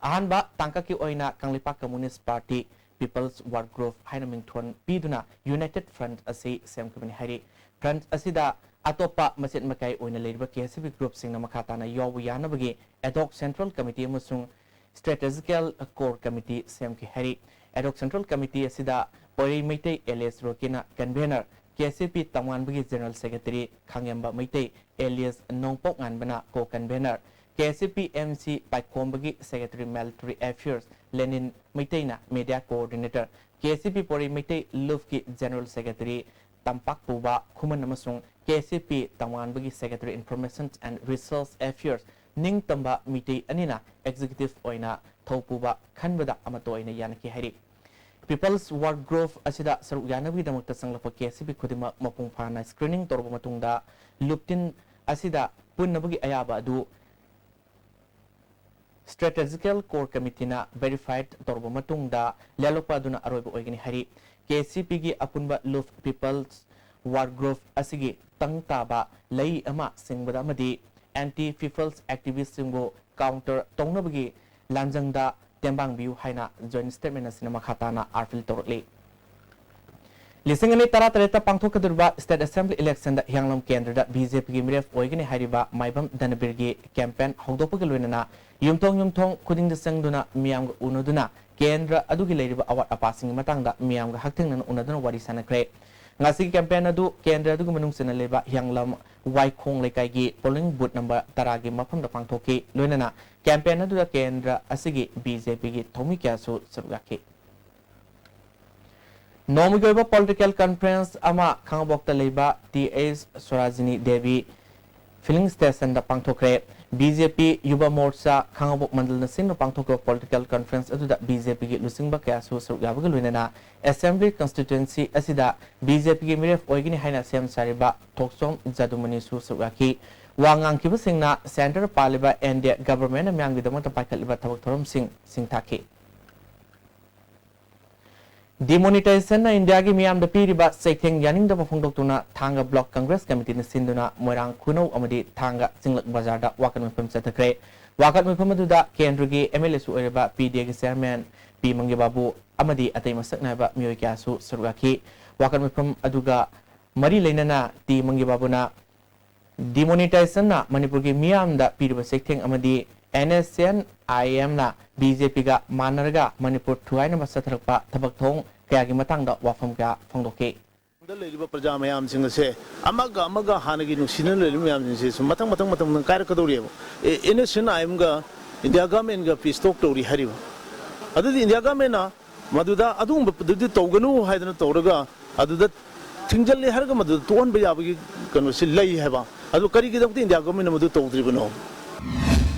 ꯑꯍꯥꯟꯕ ꯇꯥꯡꯀꯛꯀꯤ ꯑꯣꯏꯅ Kangleipak Communist Party People's War Group ꯍꯥꯏꯅ ꯃꯤꯡꯊꯣꯟ ꯄꯤꯗꯨꯅ united front ꯑꯁꯤ ꯁꯦꯝꯈꯤꯕꯅꯤ ꯍꯥꯏꯔꯤ꯫ Front ꯑꯁꯤꯗ ꯑꯇꯣꯞꯄ ꯃꯆꯦꯠ ꯃꯀꯥꯏ ꯑꯣꯏꯅ ꯂꯩꯔꯤꯕ ꯀꯦ ꯑꯦꯁ ꯁꯤ ꯄꯤ groupꯁꯤꯡꯅ ꯃꯈꯥ ꯇꯥꯅ ꯌꯥꯎꯕ ꯌꯥꯅꯕꯒꯤ ad hoc central committee ꯑꯃꯁꯨꯡ strategical core committee ꯁꯦꯝꯈꯤ ꯍꯥꯏꯔꯤ꯫ Ad hoc central committee ꯑꯁꯤꯗ ꯄꯣꯏꯔꯩ ꯃꯩꯇꯩ ꯑꯦꯂꯤꯁ ꯔꯣꯀꯤꯅ convener, ꯀꯦ ꯑꯦꯁ ꯁꯤ ꯄꯤ ꯇꯝꯉꯥꯟꯕꯒꯤ general secretary ꯈꯥꯡꯉꯦꯝꯕ ꯃꯩꯇꯩ ꯑꯦꯂꯤꯁ ꯅꯣꯡꯄꯣꯛ ꯉꯥꯟꯕꯅ co-convener, ꯀꯦ S C P M C ꯄꯥꯏꯈꯣꯝꯕꯒꯤ secretary military affairs ꯂꯦꯅꯤꯟ ꯃꯩꯇꯩꯅ media coordinator, ꯀꯦ S C ꯄꯤ ꯄꯣꯏꯔꯩ Meitei ꯂꯨꯞꯀꯤ general secretary ꯇꯝꯄꯥꯛꯄꯨꯕ ꯈꯨꯃꯟ ꯑꯃꯁꯨꯡ ꯀꯦ S C P ꯇꯝꯉꯥꯟꯕꯒꯤ secretary information and research affairs ꯅꯤꯡꯇꯝꯕ ꯃꯤꯇꯩ ꯑꯅꯤꯅ executive ꯑꯣꯏꯅ ꯊꯧꯄꯨꯕ ꯈꯟꯕꯗ ꯑꯃꯠꯇ ꯑꯣꯏꯅ ꯌꯥꯅꯈꯤ ꯍꯥꯏꯔꯤ꯫ People's War Group ꯑꯁꯤꯗ ꯁꯔꯨꯛ ꯌꯥꯅꯕꯒꯤꯗꯃꯛꯇ ꯆꯪꯂꯛꯄ ꯀꯦ ꯑꯦꯁ ꯁꯤ ꯄꯤ ꯈꯨꯗꯤꯡꯃꯛ ꯃꯄꯨꯡ ꯐꯥꯅ screening ꯇꯧꯔꯕ ꯃꯇꯨꯡꯗ ꯂꯨꯞꯇꯤꯟ ꯑꯁꯤꯗ ꯄꯨꯟꯅꯕꯒꯤ ꯑꯌꯥꯕ ꯑꯗꯨ strategical core committeeꯅ verified ꯇꯧꯔꯕ ꯃꯇꯨꯡꯗ ꯂꯦꯞꯂꯛꯄ ꯑꯗꯨꯅ ꯑꯔꯣꯏꯕ ꯑꯣꯏꯒꯅꯤ ꯍꯥꯏꯔꯤ꯫ ꯀꯦ ꯑꯦꯁ ꯁꯤ ꯄꯤꯒꯤ ꯑꯄꯨꯟꯕ ꯂꯨꯞ People's War Group ꯑꯁꯤꯒꯤ ꯇꯪ ꯇꯥꯕ ꯂꯩ ꯑꯃ ꯁꯤꯡꯕꯗ ꯑꯃꯗꯤ anti people's activist ꯁꯤꯡꯕꯨ counter ꯇꯧꯅꯕꯒꯤ ꯂꯥꯟꯖꯪꯗ ꯇꯦꯡꯕꯥꯡꯕꯤꯌꯨ ꯍꯥꯏꯅ joint statement ꯑꯁꯤꯅ ꯃꯈꯥ ꯇꯥꯅ ꯑꯥꯔꯐꯤꯜ ꯇꯧꯔꯛꯂꯤ꯫ ꯂꯤꯁꯤꯡ ꯑꯅꯤ ꯇꯔꯥꯇꯔꯦꯠꯇ ꯄꯥꯡꯊꯣꯛꯀꯗꯧꯔꯤꯕ state assembly election ꯗ ꯍꯤꯌꯥꯡꯂꯝ ꯀꯦꯟꯗ꯭ꯔꯗ BJP ꯒꯤ ꯃꯤꯔꯦꯞ ꯑꯣꯏꯒꯅꯤ ꯍꯥꯏꯔꯤꯕ ꯃꯥꯏꯕꯝ ꯙꯅꯕꯤꯔꯒꯤ campaign ꯍꯧꯗꯣꯛꯄꯒ ꯂꯣꯏꯅꯅ ꯌꯨꯝꯊꯣꯡ ꯌꯨꯝꯊꯣꯡ ꯈꯨꯗꯤꯡꯗ ꯆꯪꯗꯨꯅ ꯃꯤꯌꯥꯝꯒ ꯎꯅꯗꯨꯅ ꯀꯦꯟꯗ꯭ꯔ ꯑꯗꯨꯒꯤ ꯂꯩꯔꯤꯕ ꯑꯋꯥꯠ ꯑꯄꯥꯁꯤꯡꯒꯤ ꯃꯇꯥꯡꯗ ꯃꯤꯌꯥꯝꯒ ꯍꯛꯊꯦꯡꯅꯅ ꯎꯅꯗꯨꯅ ꯋꯥꯔꯤ ꯁꯥꯟꯅꯈ꯭ꯔꯦ꯫ ꯉꯁꯤꯒꯤ campaign ꯑꯗꯨ ꯀꯦꯟꯗ꯭ꯔ ꯑꯗꯨꯒꯤ ꯃꯅꯨꯡ ꯆꯟꯅ ꯂꯩꯕ ꯍꯤꯌꯥꯡꯂꯝ ꯋꯥꯏꯈꯣꯡ ꯂꯩꯀꯥꯏꯒꯤ polling booth number ꯇꯔꯥꯒꯤ ꯃꯐꯝꯗ ꯄꯥꯡꯊꯣꯛꯈꯤ꯫ ꯂꯣꯏꯅꯅ campaign ꯑꯗꯨꯗ ꯀꯦꯟꯗ꯭ꯔ ꯑꯁꯤꯒꯤ BJP ꯒꯤ ꯊꯧꯃꯤ ꯀꯌꯥꯁꯨ ꯁꯔꯨꯛ ꯌꯥꯈꯤ꯫ ꯅꯣꯡꯃꯒꯤ ꯑꯣꯏꯕ political conference ꯑꯃ ꯈꯥꯉꯕꯣꯛꯇ ꯂꯩꯕ T H Sorajini Devi filling station ꯗ ꯄꯥꯡꯊꯣꯛꯈ꯭ꯔꯦ꯫ BJP ꯌꯨꯕ ꯃꯣꯔꯆꯥ ꯈꯥꯉꯕꯣꯛ ꯃꯟꯗꯜꯅ ꯁꯤꯟꯗꯨꯅ ꯄꯥꯡꯊꯣꯛꯈꯤꯕ political conference ꯑꯗꯨꯗ BJP ꯒꯤ ꯂꯨꯆꯤꯡꯕ ꯀꯌꯥꯁꯨ ꯁꯔꯨꯛ ꯌꯥꯕꯒ ꯂꯣꯏꯅꯅ assembly constituency ꯑꯁꯤꯗ BJP ꯒꯤ ꯃꯤꯔꯦꯞ ꯑꯣꯏꯒꯅꯤ ꯍꯥꯏꯅ ꯁꯦꯝ ꯁꯥꯔꯤꯕ ꯊꯣꯛꯆꯣꯝ ꯖꯥꯗꯨꯃꯅꯤꯁꯨ ꯁꯔꯨꯛ ꯌꯥꯈꯤ꯫ ꯋꯥ ꯉꯥꯡꯈꯤꯕꯁꯤꯡꯅ centre ꯄꯥꯜꯂꯤꯕ NDA government ꯅ ꯃꯤꯌꯥꯝꯒꯤꯗꯃꯛꯇ ꯄꯥꯏꯈꯠꯂꯤꯕ ꯊꯕꯛ ꯊꯧꯔꯝꯁꯤꯡ ꯁꯤꯡꯊꯥꯈꯤ꯫ Demonetization ꯅ ꯏꯟꯗꯤꯌꯥꯒꯤ ꯃꯤꯌꯥꯝꯗ ꯄꯤꯔꯤꯕ ꯆꯩꯊꯦꯡ ꯌꯥꯅꯤꯡꯗꯕ ꯐꯣꯡꯗꯣꯛꯇꯨꯅ ꯊꯥꯡꯒ Block Congress Committee ꯅ ꯁꯤꯟꯗꯨꯅ ꯃꯣꯏꯔꯥꯡ ꯈꯨꯅꯧ ꯑꯃꯗꯤ ꯊꯥꯡꯒ ꯆꯤꯡꯂꯛ ꯕꯖꯥꯔꯗ ꯋꯥꯀꯠ ꯃꯤꯐꯝ ꯆꯠꯊꯈ꯭ꯔꯦ꯫ ꯋꯥꯀꯠ ꯃꯤꯐꯝ ꯑꯗꯨꯗ ꯀꯦꯟꯗ꯭ꯔꯒꯤ MLA ꯁꯨ ꯑꯣꯏꯔꯤꯕ PDA ꯒꯤ chairman ꯄꯤ ꯃꯪꯒꯤ ꯕꯥꯕꯨ ꯑꯃꯗꯤ ꯑꯇꯩ ꯃꯁꯛ ꯅꯥꯏꯕ ꯃꯤꯑꯣꯏ ꯀꯌꯥꯁꯨ ꯁꯔꯨꯛ ꯌꯥꯈꯤ꯫ ꯋꯥꯀꯠ ꯃꯤꯐꯝ ꯑꯗꯨꯒ ꯃꯔꯤ ꯂꯩꯅꯅ ꯇꯤ ꯃꯪꯒꯤ ꯕꯥꯕꯨꯅ demonetization ꯅ ꯃꯅꯤꯄꯨꯔꯒꯤ ꯃꯤꯌꯥꯝꯗ ꯄꯤꯔꯤꯕ ꯆꯩꯊꯦꯡ ꯑꯃꯗꯤ NSCN IM ꯅ BJP ꯒ ꯃꯥꯟꯅꯔꯒ ꯃꯅꯤꯄꯨꯔ ꯊꯨꯒꯥꯏꯅꯕ ꯆꯠꯊꯔꯛꯄ ꯊꯕꯛ ꯊꯧꯑꯣꯡ ꯀꯌꯥꯒꯤ ꯃꯇꯥꯡꯗ ꯋꯥꯐꯝ ꯀꯌꯥ ꯐꯣꯡꯗꯣꯛꯈꯤ꯫ ꯗ ꯂꯩꯔꯤꯕ ꯄ꯭ꯔꯖꯥ ꯃꯌꯥꯝꯁꯤꯡ ꯑꯁꯦ ꯑꯃꯒ ꯑꯃꯒ ꯍꯥꯟꯅꯒꯤ ꯅꯨꯡꯁꯤꯅꯅ ꯂꯩꯔꯤꯕ ꯃꯌꯥꯝꯁꯤꯡꯁꯦ ꯁꯨꯝ ꯃꯊꯪ ꯃꯊꯪ ꯃꯊꯪ ꯃꯊꯪ ꯀꯥꯏꯔꯛꯀꯗꯧꯔꯤꯑꯕ꯫ ꯑꯦ, NSCN IM ꯒ ꯏꯟꯗꯤꯌꯥ government ꯒ peace talk ꯇꯧꯔꯤ ꯍꯥꯏꯔꯤꯕ꯫ ꯑꯗꯨꯗꯤ ꯏꯟꯗꯤꯌꯥ government ꯅ ꯃꯗꯨꯗ ꯑꯗꯨꯒꯨꯝꯕꯗꯨꯗꯤ ꯇꯧꯒꯅꯨ ꯍꯥꯏꯗꯅ ꯇꯧꯔꯒ ꯑꯗꯨꯗ ꯊꯤꯡꯖꯤꯜꯂꯦ ꯍꯥꯏꯔꯒ ꯃꯗꯨꯗ ꯇꯣꯛꯍꯟꯕ ꯌꯥꯕꯒꯤ ꯀꯩꯅꯣꯁꯤ ꯂꯩ ꯍꯥꯏꯕ꯫ ꯑꯗꯨ ꯀꯔꯤꯒꯤꯗꯃꯛꯇ ꯏꯟꯗꯤꯌꯥ government ꯅ ꯃꯗꯨ ꯇꯧꯗ꯭ꯔꯤꯕꯅꯣ?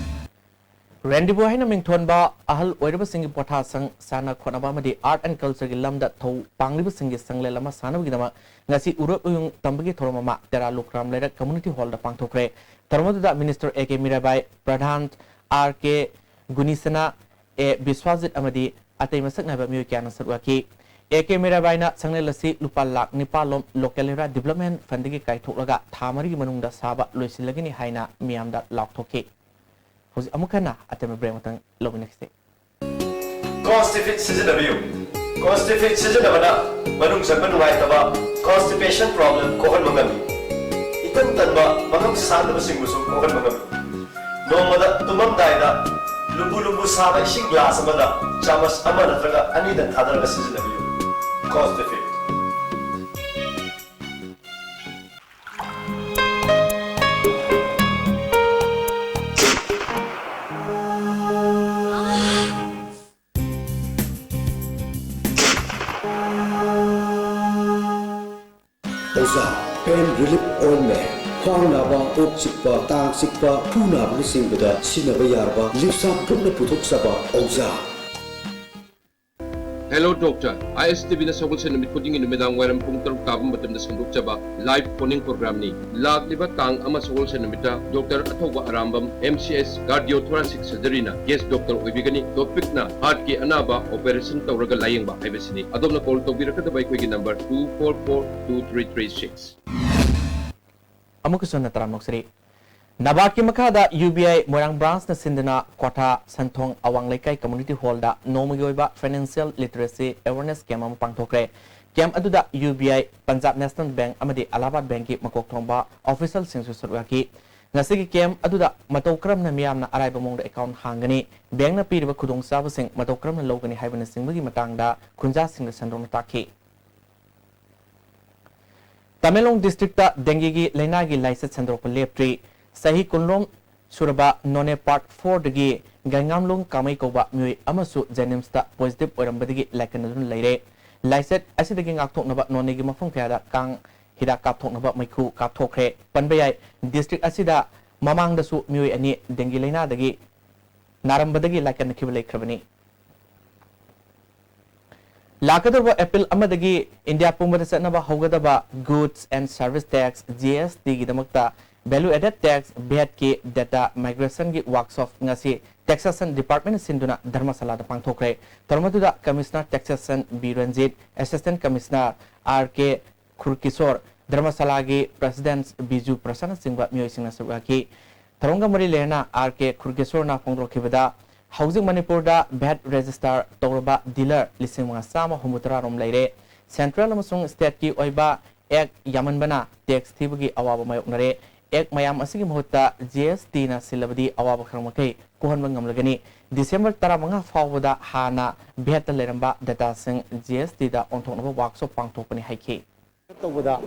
ꯔꯦꯟꯗꯤꯕꯣ ꯍꯥꯏꯅ ꯃꯤꯡꯊꯣꯟꯕ ꯑꯍꯜ ꯑꯣꯏꯔꯕꯁꯤꯡꯒꯤ ꯄꯣꯊꯥꯁꯪ ꯁꯥꯟꯅ ꯈꯣꯠꯅꯕ ꯑꯃꯗꯤ art and culture ꯒꯤ ꯂꯝꯗ ꯊꯧ ꯄꯥꯡꯂꯤꯕꯁꯤꯡꯒꯤ ꯆꯥꯡꯂꯦꯟ ꯑꯃ ꯁꯥꯟꯅꯕꯒꯤꯗꯃꯛ ꯉꯁꯤ ꯎꯔꯣꯛ ꯎꯌꯨꯡ ꯇꯝꯕꯒꯤ ꯊꯧꯔꯝ ꯑꯃ ꯇꯦꯔꯥ ꯂꯨꯀ꯭ꯔꯥꯝ ꯂꯩꯔꯛ community hall ꯗ ꯄꯥꯡꯊꯣꯛꯈ꯭ꯔꯦ꯫ ꯊꯧꯔꯝ ꯑꯗꯨꯗ Minister A K Mirabai, Pradhan R K ꯒꯨꯅꯤꯁꯅꯥ, A ꯕꯤꯁ꯭ꯋꯥꯖꯤꯠ ꯑꯃꯗꯤ ꯑꯇꯩ ꯃꯁꯛ ꯅꯥꯏꯕ ꯃꯤꯑꯣꯏ ꯀꯌꯥꯅ ꯁꯔꯨꯛ ꯌꯥꯈꯤ꯫ ꯑꯦ ꯀꯦ ꯃꯤꯔꯥꯕꯥꯏꯅ ꯁꯪꯂꯦꯟ ꯑꯁꯤ ꯂꯨꯄꯥ ꯂꯥꯈ ꯅꯤꯄꯥꯜ ꯂꯣꯝ local area development fundꯒꯤ ꯀꯥꯏꯊꯣꯛꯂꯒ ꯊꯥ ꯃꯔꯤꯒꯤ ꯃꯅꯨꯡꯗ ꯁꯥꯕ ꯂꯣꯏꯁꯤꯜꯂꯒꯅꯤ ꯍꯥꯏꯅ ꯃꯤꯌꯥꯝꯗ ꯂꯥꯎꯊꯣꯛꯈꯤ꯫ ꯍꯧꯖꯤꯛ ꯑꯃꯨꯛ ꯍꯟꯅ ꯑꯇꯦꯝꯕ break ꯑꯃꯇꯪ ꯂꯧꯃꯤꯟꯅꯈꯤꯁꯤ꯫ Constipate ꯁꯤꯖꯤꯟꯅꯕꯤꯌꯨ꯫ Constipate ꯁꯤꯖꯤꯟꯅꯕꯅ ꯃꯅꯨꯡ ꯆꯪꯕ ꯅꯨꯡꯉꯥꯏꯇꯕ constipation problem ꯀꯣꯛꯍꯟꯕ ꯉꯝꯃꯤ꯫ ꯏꯇꯟ ꯇꯟꯕ, ꯃꯉꯝ ꯁꯥꯟꯗꯕꯁꯤꯡꯕꯨꯁꯨ ꯀꯣꯛꯍꯟꯕ ꯉꯝꯃꯤ꯫ ꯅꯣꯡꯃꯗ ꯇꯨꯝꯃꯝꯗꯥꯏꯗ ꯂꯨꯝꯕꯨ ꯂꯨꯝꯕꯨ ꯁꯥꯕ ꯏꯁꯤꯡ glass ꯑꯃꯗ ꯆꯥꯃꯁ ꯑꯃ ꯅꯠꯇ꯭ꯔꯒ ꯑꯅꯤꯗꯪ ꯊꯥꯗꯔꯒ ꯁꯤꯖꯤꯟꯅꯕꯤꯌꯨ꯫ Constipate꯫ ꯑꯣꯖꯥ, pain relief ointment꯫ ꯈ꯭ꯋꯥꯡ ꯅꯥꯕ, ꯀꯣꯛ ꯆꯤꯛꯄ, ꯇꯥꯡ ꯆꯤꯛꯄ, ꯈꯨ ꯅꯥꯕꯅꯆꯤꯡꯕꯗ ꯁꯤꯖꯤꯟꯅꯕ ꯌꯥꯔꯕ ꯂꯤꯞꯁꯥꯞ ꯒ꯭ꯔꯨꯞꯅ ꯄꯨꯊꯣꯛꯆꯕ ꯑꯣꯖꯥ꯫ Hello Doctor, ꯑꯥꯏ ꯑꯦꯁ ꯇꯤ ꯚꯤꯅ ꯁꯒꯣꯜꯁꯦꯟ ꯅꯨꯃꯤꯠ ꯈꯨꯗꯤꯡꯒꯤ ꯅꯨꯃꯤꯗꯥꯡ ꯋꯥꯏꯔꯝ ꯄꯨꯡ ꯇꯔꯨꯛ ꯇꯥꯕ ꯃꯇꯝꯗ ꯁꯟꯗꯣꯛꯆꯕ live phone-in program-ꯅꯤ꯫ ꯂꯥꯛꯂꯤꯕ ꯇꯥꯡ ꯑꯃ ꯁꯒꯣꯜꯁꯦꯟ ꯅꯨꯃꯤꯠꯇ Doctor ꯑꯊꯧꯕ Arambam, M C S Cardiothoracic Surgery-ꯅ guest doctor ꯑꯣꯏꯕꯤꯒꯅꯤ꯫ Topic-ꯅ heart-ꯀꯤ ꯑꯅꯥꯕ operation ꯇꯧꯔꯒ ꯂꯥꯌꯦꯡꯕ ꯍꯥꯏꯕꯁꯤꯅꯤ꯫ ꯑꯗꯣꯝꯅ call ꯇꯧꯕꯤꯔꯛꯀꯗꯕ ꯑꯩꯈꯣꯏꯒꯤ number two four four two three three six꯫ ꯑꯃꯨꯛꯀꯁꯨ ꯍꯟꯅ ꯇꯔꯥꯝꯅ ꯑꯣꯛꯆꯔꯤ꯫ ꯅꯕꯥꯔꯠꯀꯤ ꯃꯈꯥꯗ ꯌꯨ ꯕꯤ ꯑꯥꯏ ꯃꯣꯏꯔꯥꯡ branch-ꯅ ꯁꯤꯟꯗꯨꯅ ꯀ꯭ꯋꯥꯊꯥ ꯁꯟꯊꯣꯡ ꯑꯋꯥꯡ ꯂꯩꯀꯥꯏ community hall-ꯗ ꯅꯣꯡꯃꯒꯤ ꯑꯣꯏꯕ financial literacy awareness camp ꯑꯃ ꯄꯥꯡꯊꯣꯛꯈ꯭ꯔꯦ꯫ Camp ꯑꯗꯨꯗ ꯌꯨ ꯕꯤ ꯑꯥꯏ, Punjab National Bank ꯑꯃꯗꯤ Allahabad Bank-ꯀꯤ ꯃꯀꯣꯛ ꯊꯣꯡꯕ official-ꯁꯤꯡꯁꯨ ꯁꯔꯨꯛ ꯌꯥꯈꯤ꯫ ꯉꯁꯤꯒꯤ camp ꯑꯗꯨꯗ ꯃꯇꯧ ꯀꯔꯝꯅ ꯃꯤꯌꯥꯝꯅ ꯑꯔꯥꯏꯕ ꯃꯑꯣꯡꯗ account ꯍꯥꯡꯒꯅꯤ, bank-ꯅ ꯄꯤꯔꯤꯕ ꯈꯨꯗꯣꯡꯆꯥꯕꯁꯤꯡ ꯃꯇꯧ ꯀꯔꯝꯅ ꯂꯧꯒꯅꯤ ꯍꯥꯏꯕꯅꯆꯤꯡꯕꯒꯤ ꯃꯇꯥꯡꯗ ꯈꯨꯟꯖꯥꯁꯤꯡꯗ ꯁꯟꯗꯣꯛꯅ ꯇꯥꯛꯈꯤ꯫ ꯇꯃꯦꯡꯂꯣꯡ district-ꯇ dengue-ꯒꯤ ꯂꯥꯏꯅꯥꯒꯤ ꯂꯥꯏꯆꯠ ꯁꯟꯗꯣꯔꯛꯄ ꯂꯦꯞꯇ꯭ꯔꯤ꯫ ꯆꯍꯤ ꯀꯨꯟꯔꯣꯝ ꯁꯨꯔꯕ ꯅꯣꯅꯦ Part four-ꯗꯒꯤ ꯒꯩꯉꯥꯝꯂꯣꯡ ꯀꯥꯃꯩ ꯀꯧꯕ ꯃꯤꯑꯣꯏ ꯑꯃꯁꯨ JNIMS-ꯇ positive ꯑꯣꯏꯔꯝꯕꯗꯒꯤ ꯂꯥꯏꯀꯠꯅꯗꯨꯅ ꯂꯩꯔꯦ꯫ ꯂꯥꯏꯆꯠ ꯑꯁꯤꯗꯒꯤ ꯉꯥꯛꯊꯣꯛꯅꯕ ꯅꯣꯅꯦꯒꯤ ꯃꯐꯝ ꯀꯌꯥꯗ ꯀꯥꯡ ꯍꯤꯗꯥꯛ ꯀꯥꯞꯊꯣꯛꯅꯕ ꯃꯩꯈꯨ ꯀꯥꯞꯊꯣꯛꯈ꯭ꯔꯦ꯫ ꯄꯟꯕ ꯌꯥꯏ, district ꯑꯁꯤꯗ ꯃꯃꯥꯡꯗꯁꯨ ꯃꯤꯑꯣꯏ ꯑꯅꯤ dengue ꯂꯥꯏꯅꯥꯗꯒꯤ ꯅꯥꯔꯝꯕꯗꯒꯤ ꯂꯥꯏꯀꯠꯅꯈꯤꯕ ꯂꯩꯈ꯭ꯔꯕꯅꯤ꯫ ꯂꯥꯛꯀꯗꯧꯕ April ꯑꯃꯗꯒꯤ ꯏꯟꯗꯤꯌꯥ ꯄꯨꯝꯕꯗ ꯆꯠꯅꯕ ꯍꯧꯒꯗꯕ Goods and Service Tax, G S T-ꯒꯤꯗꯃꯛꯇ Value Added Tax, ꯚꯦꯠꯀꯤ data migration ꯒꯤ workshop ꯉꯁꯤ Taxation Department ꯁꯤꯟꯗꯨꯅ ꯙꯔꯃꯁꯥꯂꯥꯗ ꯄꯥꯡꯊꯣꯛꯈ꯭ꯔꯦ꯫ ꯊꯧꯔꯝ ꯑꯗꯨꯗ Commissioner Taxation B Ranjit, Assistant Commissioner R K Khurkishor, ꯙꯔꯃꯁꯥꯂꯥꯒꯤ President ꯕꯤꯖꯨ ꯄ꯭ꯔꯁꯥꯗꯅꯆꯤꯡꯕ ꯃꯤꯑꯣꯏꯁꯤꯡꯅ ꯁꯔꯨꯛ ꯌꯥꯈꯤ꯫ ꯊꯧꯔꯝꯒ ꯃꯔꯤ ꯂꯩꯅꯅ ꯑꯥꯔ ꯀꯦ ꯈꯨꯔꯀꯤꯁꯣꯔꯅ ꯐꯣꯡꯗꯣꯔꯛꯈꯤꯕꯗ, ꯍꯧꯖꯤꯛ ꯃꯅꯤꯄꯨꯔꯗ ꯚꯦꯠ register ꯇꯧꯔꯕ dealer ꯂꯤꯁꯤꯡ ꯃꯉꯥ ꯆꯥꯝꯃ ꯍꯨꯝꯐꯨ ꯇꯔꯥ ꯔꯣꯝ ꯂꯩꯔꯦ꯫ Central ꯑꯃꯁꯨꯡ state ꯀꯤ ꯑꯣꯏꯕ Act ꯌꯥꯝꯃꯟꯕꯅ tax ꯊꯤꯕꯒꯤ ꯑꯋꯥꯕ ꯃꯥꯌꯣꯛꯅꯔꯦ꯫ Act ꯃꯌꯥꯝ ꯑꯁꯤꯒꯤ ꯃꯍꯨꯠꯇ ꯖꯤ ꯑꯦꯁ ꯇꯤꯅ ꯁꯤꯜꯂꯕꯗꯤ ꯑꯋꯥꯕ ꯈꯔꯃꯈꯩ ꯀꯣꯛꯍꯟꯕ ꯉꯝꯂꯒꯅꯤ꯫ December ꯇꯔꯥꯃꯉꯥ ꯐꯥꯎꯕꯗ ꯍꯥꯟꯅ ꯚꯦꯠꯇ ꯂꯩꯔꯝꯕ data ꯁꯤꯡ ꯖꯤ ꯑꯦꯁ ꯇꯤꯗ ꯑꯣꯟꯊꯣꯛꯅꯕ workshop ꯄꯥꯡꯊꯣꯛꯄꯅꯤ ꯍꯥꯏꯈꯤ꯫ ꯇꯧꯕꯗ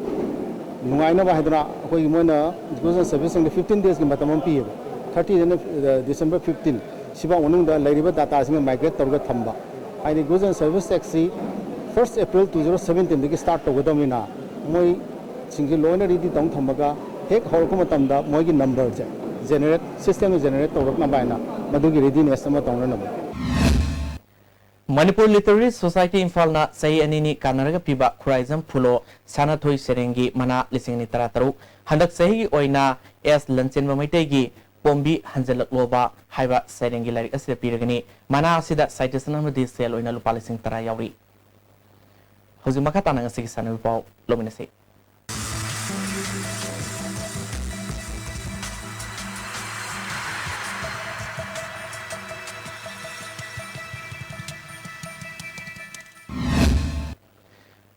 ꯅꯨꯡꯉꯥꯏꯅꯕ ꯍꯥꯏꯗꯅ ꯑꯩꯈꯣꯏꯒꯤ ꯃꯣꯏꯅ Goods and Service ꯁꯤꯡꯗ fifteen days ꯀꯤ ꯃꯇꯝ ꯑꯃ ꯄꯤꯌꯦꯕ꯫ Thirty ꯗꯩꯅ, ꯑ, December fifteen, ꯁꯤꯐꯥꯎ ꯃꯅꯨꯡꯗ ꯂꯩꯔꯤꯕ data ꯁꯤꯡ migrate ꯇꯧꯔꯒ ꯊꯝꯕ꯫ ꯍꯥꯏꯗꯤ Goods and Service Tax ꯁꯤ first April two thousand seventeen ꯗꯒꯤ start ꯇꯧꯒꯗꯕꯅꯤꯅ, ꯃꯣꯏꯁꯤꯡꯁꯤ ꯂꯣꯏꯅ ready ꯇꯧ ꯊꯝꯃꯒ, ꯍꯦꯛ ꯍꯧꯔꯛꯄ ꯃꯇꯝꯗ ꯃꯣꯏꯒꯤ number ꯁꯦ generate, system ꯗ generate ꯇꯧꯔꯛꯅꯕ ꯍꯥꯏꯅ ꯃꯗꯨꯒꯤ readiness ꯑꯃ ꯇꯧꯅꯅꯕ꯫ ꯃꯅꯤꯄꯨꯔ Literary Society ꯏꯝꯐꯥꯜꯅ ꯆꯍꯤ ꯑꯅꯤꯅꯤ ꯀꯥꯟꯅꯔꯒ ꯄꯤꯕ ꯈꯨꯔꯥꯏꯖꯝ ꯐꯨꯂꯣ ꯁꯅꯥꯊꯣꯏ ꯁꯩꯔꯦꯡꯒꯤ ꯃꯅꯥ ꯂꯤꯁꯤꯡ ꯑꯅꯤ ꯇꯔꯥ ꯇꯔꯨꯛ, ꯍꯟꯗꯛ ꯆꯍꯤꯒꯤ ꯑꯣꯏꯅ ꯑꯦꯁ ꯂꯟꯆꯦꯟꯕ ꯃꯩꯇꯩꯒꯤ ꯄꯣꯝꯕꯤ ꯍꯟꯖꯜꯂꯛꯂꯣꯕ ꯍꯥꯏꯕ ꯁꯩꯔꯦꯡꯒꯤ ꯂꯥꯏꯔꯤꯛ ꯑꯁꯤꯗ ꯄꯤꯔꯒꯅꯤ꯫ ꯃꯅꯥ ꯑꯁꯤꯗ citation ꯑꯃꯗꯤ ꯁꯦꯜ ꯑꯣꯏꯅ ꯂꯨꯄꯥ ꯂꯤꯁꯤꯡ ꯇꯔꯥ ꯌꯥꯎꯔꯤ꯫ ꯍꯧꯖꯤꯛ ꯃꯈꯥ ꯇꯥꯅ ꯉꯁꯤꯒꯤ ꯁꯥꯟꯅꯕꯒꯤ ꯄꯥꯎ ꯂꯧꯃꯤꯟꯅꯁꯤ꯫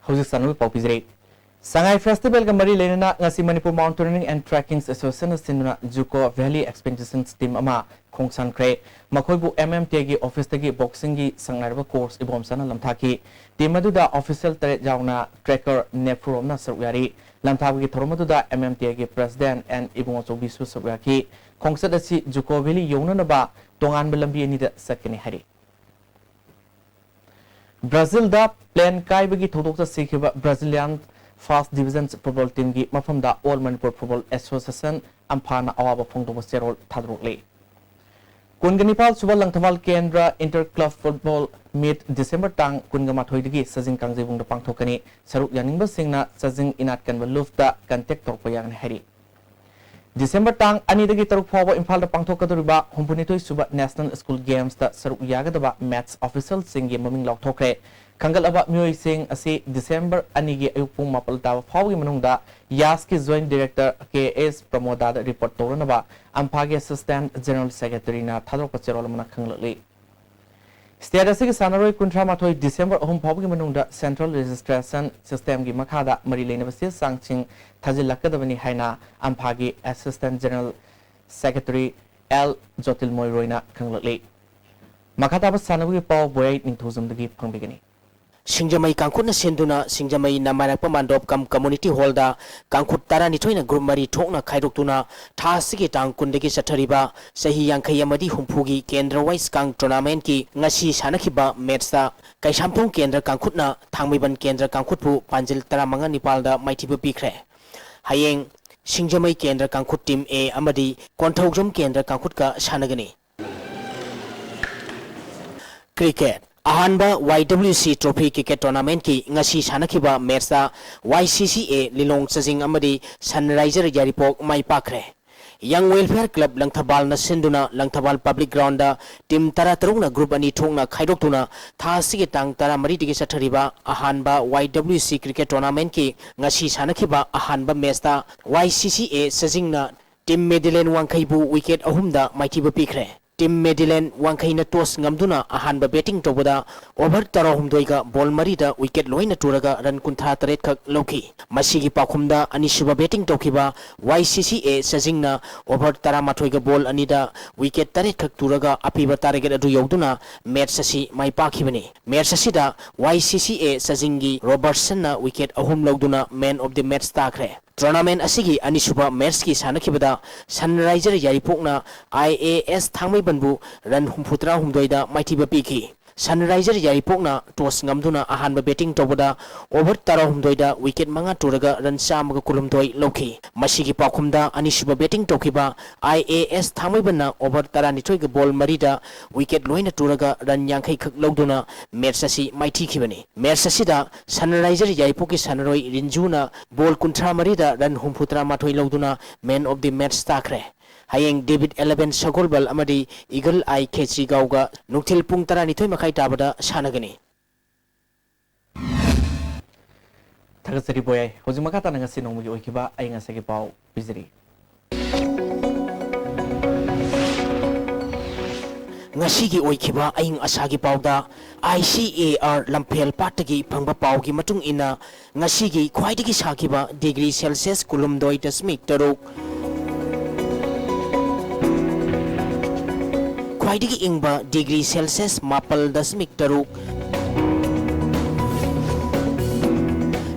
ꯍꯧꯖꯤꯛ ꯁꯥꯟꯅꯕꯒꯤ ꯄꯥꯎ ꯄꯤꯖꯔꯤ꯫ ꯁꯉꯥꯏ Festival ꯒ ꯃꯔꯤ ꯂꯩꯅꯅ ꯉꯁꯤ Manipur Mountaineering and Trekking Association ꯅ ꯁꯤꯟꯗꯨꯅ Juco Valley Expeditions team ꯑꯃ ꯈꯣꯡꯁꯥꯟꯈ꯭ꯔꯦ꯫ ꯃꯈꯣꯏꯕꯨ M M T A ꯒꯤ office ꯇꯒꯤ boxing ꯒꯤ ꯁꯛꯅꯥꯏꯔꯕ coach ꯏꯕꯣꯝꯆꯥꯅ ꯂꯝꯊꯥꯈꯤ꯫ Team ꯑꯗꯨꯗ official ꯇꯔꯦꯠ ꯌꯥꯎꯅ trekker ꯅꯦꯐꯨꯔꯣꯝꯅ ꯁꯔꯨꯛ ꯌꯥꯔꯤ꯫ ꯂꯝꯊꯥꯕꯒꯤ ꯊꯧꯔꯝ ꯑꯗꯨꯗ M M T A ꯒꯤ President N ꯏꯕꯨꯡꯉꯣ ꯆꯧꯕꯤꯁꯨ ꯁꯔꯨꯛ ꯌꯥꯈꯤ꯫ ꯈꯣꯡꯆꯠ ꯑꯁꯤ Juco Valley ꯌꯧꯅꯅꯕ ꯇꯣꯉꯥꯟꯕ ꯂꯝꯕꯤ ꯑꯅꯤꯗ ꯆꯠꯀꯅꯤ ꯍꯥꯏꯔꯤ꯫ ꯕ꯭ꯔꯥꯖꯤꯜꯗ plane ꯀꯥꯏꯕꯒꯤ ꯊꯧꯗꯣꯛꯇ ꯁꯤꯈꯤꯕ Brazilian First Division football team ꯒꯤ ꯃꯐꯝꯗ All Manipur Football Association, ꯑꯝꯐꯥꯅ ꯑꯋꯥꯕ ꯐꯣꯡꯗꯣꯛꯄ ꯆꯦꯔꯣꯜ ꯊꯥꯗꯣꯔꯛꯂꯤ꯫ ꯀꯨꯟꯒ ꯅꯤꯄꯥꯜ ꯁꯨꯕ ꯂꯪꯊꯕꯥꯜ ꯀꯦꯟꯗ꯭ꯔ inter club football meet December ꯇꯥꯡ ꯀꯨꯟꯒ ꯃꯥꯊꯣꯏꯗꯒꯤ ꯁꯖꯤꯡ ꯀꯥꯡꯖꯩꯕꯨꯡꯗ ꯄꯥꯡꯊꯣꯛꯀꯅꯤ꯫ ꯁꯔꯨꯛ ꯌꯥꯅꯤꯡꯕꯁꯤꯡꯅ ꯁꯖꯤꯡ ꯏꯅꯥꯠ ꯀꯟꯕ ꯂꯨꯞꯇ contact ꯇꯧꯔꯛꯄ ꯌꯥꯒꯅꯤ ꯍꯥꯏꯔꯤ꯫ ꯗꯤꯁꯦꯝꯕꯔ ꯇꯥꯡ ꯑꯅꯤꯗꯒꯤ ꯇꯔꯨꯛ ꯐꯥꯎꯕ ꯏꯝꯐꯥꯜꯗ ꯄꯥꯡꯊꯣꯛꯀꯗꯧꯔꯤꯕ ꯍꯨꯝꯐꯨꯅꯤꯊꯣꯏ ꯁꯨꯕ National School Gamesꯇ ꯁꯔꯨꯛ ꯌꯥꯒꯗꯕ maths officialꯁꯤꯡꯒꯤ ꯃꯃꯤꯡ ꯂꯥꯎꯊꯣꯛꯈ꯭ꯔꯦ꯫ ꯈꯟꯒꯠꯂꯕ ꯃꯤꯑꯣꯏꯁꯤꯡ ꯑꯁꯤ ꯗꯤꯁꯦꯝꯕꯔ ꯑꯅꯤꯒꯤ ꯑꯌꯨꯛ ꯄꯨꯡ ꯃꯥꯄꯜ ꯇꯥꯕ ꯐꯥꯎꯕꯒꯤ ꯃꯅꯨꯡꯗ ꯌꯥꯁꯀꯤ Joint Director ꯀꯦ ꯑꯦꯁ ꯄ꯭ꯔꯃꯣꯗꯥꯗ report ꯇꯧꯔꯅꯕ ꯑꯝꯐꯥꯒꯤ Assistant General Secretaryꯅ ꯊꯥꯗꯣꯔꯛꯄ ꯆꯦꯔꯣꯜ ꯑꯃꯅ ꯈꯪꯂꯛꯂꯤ꯫ State ꯑꯁꯤꯒꯤ ꯁꯥꯟꯅꯔꯣꯏ ꯀꯨꯟꯊ꯭ꯔꯥ ꯃꯥꯊꯣꯏ ꯗꯤꯁꯦꯝꯕꯔ ꯑꯍꯨꯝ ꯐꯥꯎꯕꯒꯤ ꯃꯅꯨꯡꯗ Central Registration Systemꯒꯤ ꯃꯈꯥꯗ ꯃꯔꯤ ꯂꯩꯅꯕ ꯆꯦ ꯆꯥꯡꯁꯤꯡ ꯊꯥꯖꯤꯜꯂꯛꯀꯗꯕꯅꯤ ꯍꯥꯏꯅ ꯑꯝꯐꯥꯒꯤ Assistant General Secretary ꯑꯦꯜ ꯖꯣꯇꯤꯜꯃꯣꯏ ꯔꯣꯏꯅ ꯈꯪꯂꯛꯂꯤ꯫ ꯃꯈꯥ ꯇꯥꯕ ꯁꯥꯟꯅꯕꯒꯤ ꯄꯥꯎ ꯕꯣꯌꯥꯏ ꯅꯤꯡꯊꯧꯖꯝꯗꯒꯤ ꯐꯪꯕꯤꯒꯅꯤ꯫ ꯁꯤꯡꯖꯃꯩ ꯀꯥꯡꯈꯨꯠꯅ ꯁꯤꯟꯗꯨꯅ ꯁꯤꯡꯖꯃꯩ ꯅꯃꯥꯏꯔꯛꯄ ꯃꯥꯟꯗꯣꯞ ꯀꯝ community hallꯗ ꯀꯥꯡꯈꯨꯠ ꯇꯔꯥꯅꯤꯊꯣꯏꯅ group ꯃꯔꯤ ꯊꯣꯛꯅ ꯈꯥꯏꯗꯣꯛꯇꯨꯅ ꯊꯥ ꯑꯁꯤꯒꯤ ꯇꯥꯡ ꯀꯨꯟꯗꯒꯤ ꯆꯠꯊꯔꯤꯕ ꯆꯍꯤ ꯌꯥꯡꯈꯩ ꯑꯃꯗꯤ ꯍꯨꯝꯐꯨꯒꯤ ꯀꯦꯟꯗ꯭ꯔ wise ꯀꯥꯡ tournamentꯀꯤ ꯉꯁꯤ ꯁꯥꯟꯅꯈꯤꯕ matchꯇ ꯀꯩꯁꯥꯝꯊꯣꯡ ꯀꯦꯟꯗ꯭ꯔ ꯀꯥꯡꯈꯨꯠꯅ ꯊꯥꯡꯃꯩꯕꯟ ꯀꯦꯟꯗ꯭ꯔ ꯀꯥꯡꯈꯨꯠꯄꯨ ꯄꯥꯟꯖꯤꯜ ꯇꯔꯥꯃꯉꯥ ꯅꯤꯄꯥꯜꯗ ꯃꯥꯏꯊꯤꯕ ꯄꯤꯈ꯭ꯔꯦ꯫ ꯍꯌꯦꯡ ꯁꯤꯡꯖꯃꯩ ꯀꯦꯟꯗ꯭ꯔ ꯀꯥꯡꯈꯨꯠ team A ꯑꯃꯗꯤ ꯀꯣꯟꯊꯧꯖꯝ ꯀꯦꯟꯗ꯭ꯔ ꯀꯥꯡꯈꯨꯠꯀ ꯁꯥꯟꯅꯒꯅꯤ꯫ Cricket꯫ ꯑꯍꯥꯟꯕ Y W C Trophy Cricket Tournamentꯀꯤ ꯉꯁꯤ ꯁꯥꯟꯅꯈꯤꯕ matchꯇ Y C C A ꯂꯤꯂꯣꯡ ꯆꯥꯖꯤꯡ ꯑꯃꯗꯤ Sunriser ꯌꯥꯏꯔꯤꯄꯣꯛ ꯃꯥꯏ ꯄꯥꯛꯈ꯭ꯔꯦ꯫ Young Welfare Club ꯂꯪꯊꯕꯥꯜꯅ ꯁꯤꯟꯗꯨꯅ ꯂꯪꯊꯕꯥꯜ Public Groundꯗ team ꯇꯔꯥ ꯇꯔꯨꯛꯅ group ꯑꯅꯤ ꯊꯣꯛꯅ ꯈꯥꯏꯗꯣꯛꯇꯨꯅ ꯊꯥ ꯑꯁꯤꯒꯤ ꯇꯥꯡ ꯇꯔꯥꯃꯔꯤꯗꯒꯤ ꯆꯠꯊꯔꯤꯕ ꯑꯍꯥꯟꯕ Y W C Cricket Tournamentꯀꯤ ꯉꯁꯤ ꯁꯥꯟꯅꯈꯤꯕ ꯑꯍꯥꯟꯕ matchꯇ Y C C A ꯆꯥꯖꯤꯡꯅ Team Medillion ꯋꯥꯡꯈꯩꯕꯨ wicket ꯑꯍꯨꯝꯗ ꯃꯥꯏꯊꯤꯕ ꯄꯤꯈ꯭ꯔꯦ꯫ Team Medillion ꯋꯥꯡꯈꯩꯅ toss ꯉꯝꯗꯨꯅ ꯑꯍꯥꯟꯕ batting ꯇꯧꯕꯗ over ꯇꯔꯥꯍꯨꯝꯗꯣꯏꯒ ball ꯃꯔꯤꯗ wicket ꯂꯣꯏꯅ ꯇꯨꯔꯒ run ꯀꯨꯟꯊ꯭ꯔꯥ ꯇꯔꯦꯠ ꯈꯛ ꯂꯧꯈꯤ꯫ ꯃꯁꯤꯒꯤ ꯄꯥꯎꯈꯨꯝꯗ ꯑꯅꯤꯁꯨꯕ batting ꯇꯧꯈꯤꯕ Y C C A ꯆꯥꯖꯤꯡꯅ over ꯇꯔꯥꯃꯥꯊꯣꯏꯒ ball ꯑꯅꯤꯗ wicket ꯇꯔꯦꯠ ꯈꯛ ꯇꯨꯔꯒ ꯑꯄꯤꯕ target ꯑꯗꯨ ꯌꯧꯗꯨꯅ match ꯑꯁꯤ ꯃꯥꯏ ꯄꯥꯛꯈꯤꯕꯅꯤ꯫ Match ꯑꯁꯤꯗ Y C C A ꯆꯥꯖꯤꯡꯒꯤ Robertsonꯅ wicket ꯑꯍꯨꯝ ꯂꯧꯗꯨꯅ man of the match ꯇꯥꯈ꯭ꯔꯦ꯫ Tournament ꯑꯁꯤꯒꯤ ꯑꯅꯤꯁꯨꯕ matchꯀꯤ ꯁꯥꯟꯅꯈꯤꯕꯗ Sunriser ꯌꯥꯏꯔꯤꯄꯣꯛꯅ I A S ꯊꯥꯡꯃꯩꯕꯟꯕꯨ run ꯍꯨꯝꯐꯨꯇꯔꯥꯍꯨꯝꯗꯣꯏꯗ ꯃꯥꯏꯊꯤꯕ ꯄꯤꯈꯤ꯫ Sunriser ꯌꯥꯏꯔꯤꯄꯣꯛꯅ toss ꯉꯝꯗꯨꯅ ꯑꯍꯥꯟꯕ batting ꯇꯧꯕꯗ over ꯇꯔꯥꯍꯨꯝꯗꯣꯏꯗ wicket ꯃꯉꯥ ꯇꯨꯔꯒ run ꯆꯥꯝꯃꯒ ꯀꯨꯟꯍꯨꯝꯗꯣꯏ ꯂꯧꯈꯤ꯫ ꯃꯁꯤꯒꯤ ꯄꯥꯎꯈꯨꯝꯗ ꯑꯅꯤꯁꯨꯕ batting ꯇꯧꯈꯤꯕ I A S ꯊꯥꯡꯃꯩꯕꯟꯅ over ꯇꯔꯥꯅꯤꯊꯣꯏꯒ ball ꯃꯔꯤꯗ wicket ꯂꯣꯏꯅ ꯇꯨꯔꯒ run ꯌꯥꯡꯈꯩ ꯈꯛ ꯂꯧꯗꯨꯅ match ꯑꯁꯤ ꯃꯥꯏꯊꯤꯈꯤꯕꯅꯤ꯫ Match ꯑꯁꯤꯗ Sunriser ꯌꯥꯏꯔꯤꯄꯣꯛꯀꯤ ꯁꯥꯟꯅꯔꯣꯏ ꯔꯤꯟꯖꯨꯅ ball ꯀꯨꯟꯊ꯭ꯔꯥ ꯃꯔꯤꯗ run ꯍꯨꯝꯐꯨꯇꯔꯥ ꯃꯥꯊꯣꯏ ꯂꯧꯗꯨꯅ man of the match ꯇꯥꯈ꯭ꯔꯦ꯫ ꯍꯌꯦꯡ David Eleven ꯁꯒꯣꯜꯕꯜ ꯑꯃꯗꯤ Eagle Eye ꯈꯦꯆ꯭ꯔꯤꯒꯥꯎꯒ ꯅꯨꯡꯊꯤꯜ ꯄꯨꯡ ꯇꯔꯥꯅꯤꯊꯣꯏ ꯃꯈꯥꯏ ꯇꯥꯕꯗ ꯁꯥꯟꯅꯒꯅꯤ꯫ ꯊꯥꯒꯠꯆꯔꯤ ꯕꯣꯌꯥꯏ꯫ ꯍꯧꯖꯤꯛ ꯃꯈꯥ ꯇꯥꯅ ꯉꯁꯤ ꯅꯣꯡꯃꯒꯤ ꯑꯣꯏꯈꯤꯕ ꯑꯏꯪ ꯑꯁꯥꯒꯤ ꯄꯥꯎ ꯄꯤꯖꯔꯤ꯫ ꯉꯁꯤꯒꯤ ꯑꯣꯏꯈꯤꯕ ꯑꯏꯪ ꯑꯁꯥꯒꯤ ꯄꯥꯎꯗ I C A R ꯂꯝꯐꯦꯜ ꯄꯥꯠꯇꯒꯤ ꯐꯪꯕ ꯄꯥꯎꯒꯤ ꯃꯇꯨꯡ ꯏꯟꯅ, ꯉꯁꯤꯒꯤ ꯈ꯭ꯋꯥꯏꯗꯒꯤ ꯁꯥꯈꯤꯕ degree Celsius ꯀꯨꯟꯍꯨꯝꯗꯣꯏ ꯗꯁꯃꯤꯛ ꯇꯔꯨꯛ, ꯈ꯭ꯋꯥꯏꯗꯒꯤ ꯏꯪꯕ degree Celsius ꯃꯥꯄꯜ ꯗꯁꯃꯤꯛ ꯇꯔꯨꯛ,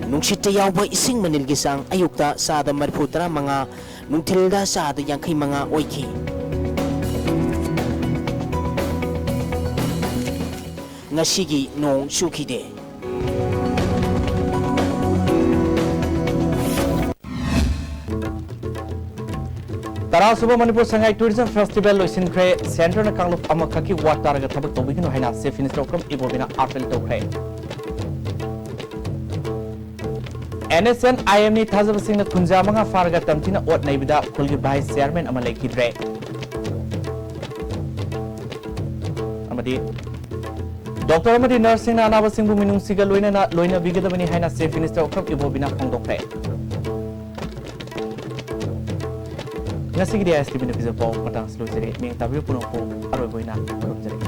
ꯅꯨꯡꯁꯤꯠꯇ ꯌꯥꯎꯕ ꯏꯁꯤꯡ ꯃꯅꯤꯜꯒꯤ ꯆꯥꯡ ꯑꯌꯨꯛꯇ ꯆꯥꯗ ꯃꯔꯤꯐꯨ ꯇꯔꯥꯃꯉꯥ, ꯅꯨꯡꯊꯤꯜꯗ ꯆꯥꯗ ꯌꯥꯡꯈꯩ ꯃꯉꯥ ꯑꯣꯏꯈꯤ꯫ ꯉꯁꯤꯒꯤ ꯅꯣꯡ ꯆꯨꯈꯤꯗꯦ꯫ ꯇꯔꯥꯁꯨꯕ ꯃꯅꯤꯄꯨꯔ ꯁꯉꯥꯏ Tourism Festival ꯂꯣꯏꯁꯤꯟꯈ꯭ꯔꯦ꯫ Centreꯅ ꯀꯥꯡꯂꯨꯞ ꯑꯃꯈꯛꯀꯤ ꯋꯥ ꯇꯥꯔꯒ ꯊꯕꯛ ꯇꯧꯕꯤꯒꯅꯨ ꯍꯥꯏꯅ Chief Minister ꯑꯣꯀ꯭ꯔꯝ ꯏꯕꯣꯕꯤꯅ ꯑꯥꯄꯤꯜ ꯇꯧꯈ꯭ꯔꯦ꯫ N S N I M ꯅꯤ ꯊꯥꯖꯕꯁꯤꯡꯅ ꯀꯨꯟꯖꯥ ꯃꯉꯥ ꯐꯥꯔꯒ ꯇꯝꯊꯤꯅ ꯑꯣꯠ ꯅꯩꯕꯗ ꯈꯨꯜꯒꯤ Vice Chairman ꯑꯃ ꯂꯩꯈꯤꯗ꯭ꯔꯦ꯫ ꯑꯃꯗꯤ doctor ꯑꯃꯗꯤ nurseꯁꯤꯡꯅ ꯑꯅꯥꯕꯁꯤꯡꯕꯨ ꯃꯤꯅꯨꯡꯁꯤꯒ ꯂꯣꯏꯅꯅ ꯂꯣꯏꯅꯕꯤꯒꯗꯕꯅꯤ ꯍꯥꯏꯅ Chief Minister ꯑꯣꯀ꯭ꯔꯝ ꯏꯕꯣꯕꯤꯅ ꯐꯣꯡꯗꯣꯛꯈ꯭ꯔꯦ꯫ ꯉꯁꯤꯒꯤꯗꯤ I S T Vꯅ ꯄꯤꯖꯕ ꯄꯥꯎ ꯃꯇꯥꯡ ꯑꯁꯤ ꯂꯣꯏꯖꯔꯦ꯫ ꯃꯤꯌꯦꯡ ꯇꯥꯕꯤꯕ ꯄꯨꯝꯅꯃꯛꯄꯨ ꯑꯔꯣꯏꯕ ꯑꯣꯏꯅ ꯈꯨꯔꯨꯝꯖꯔꯤ꯫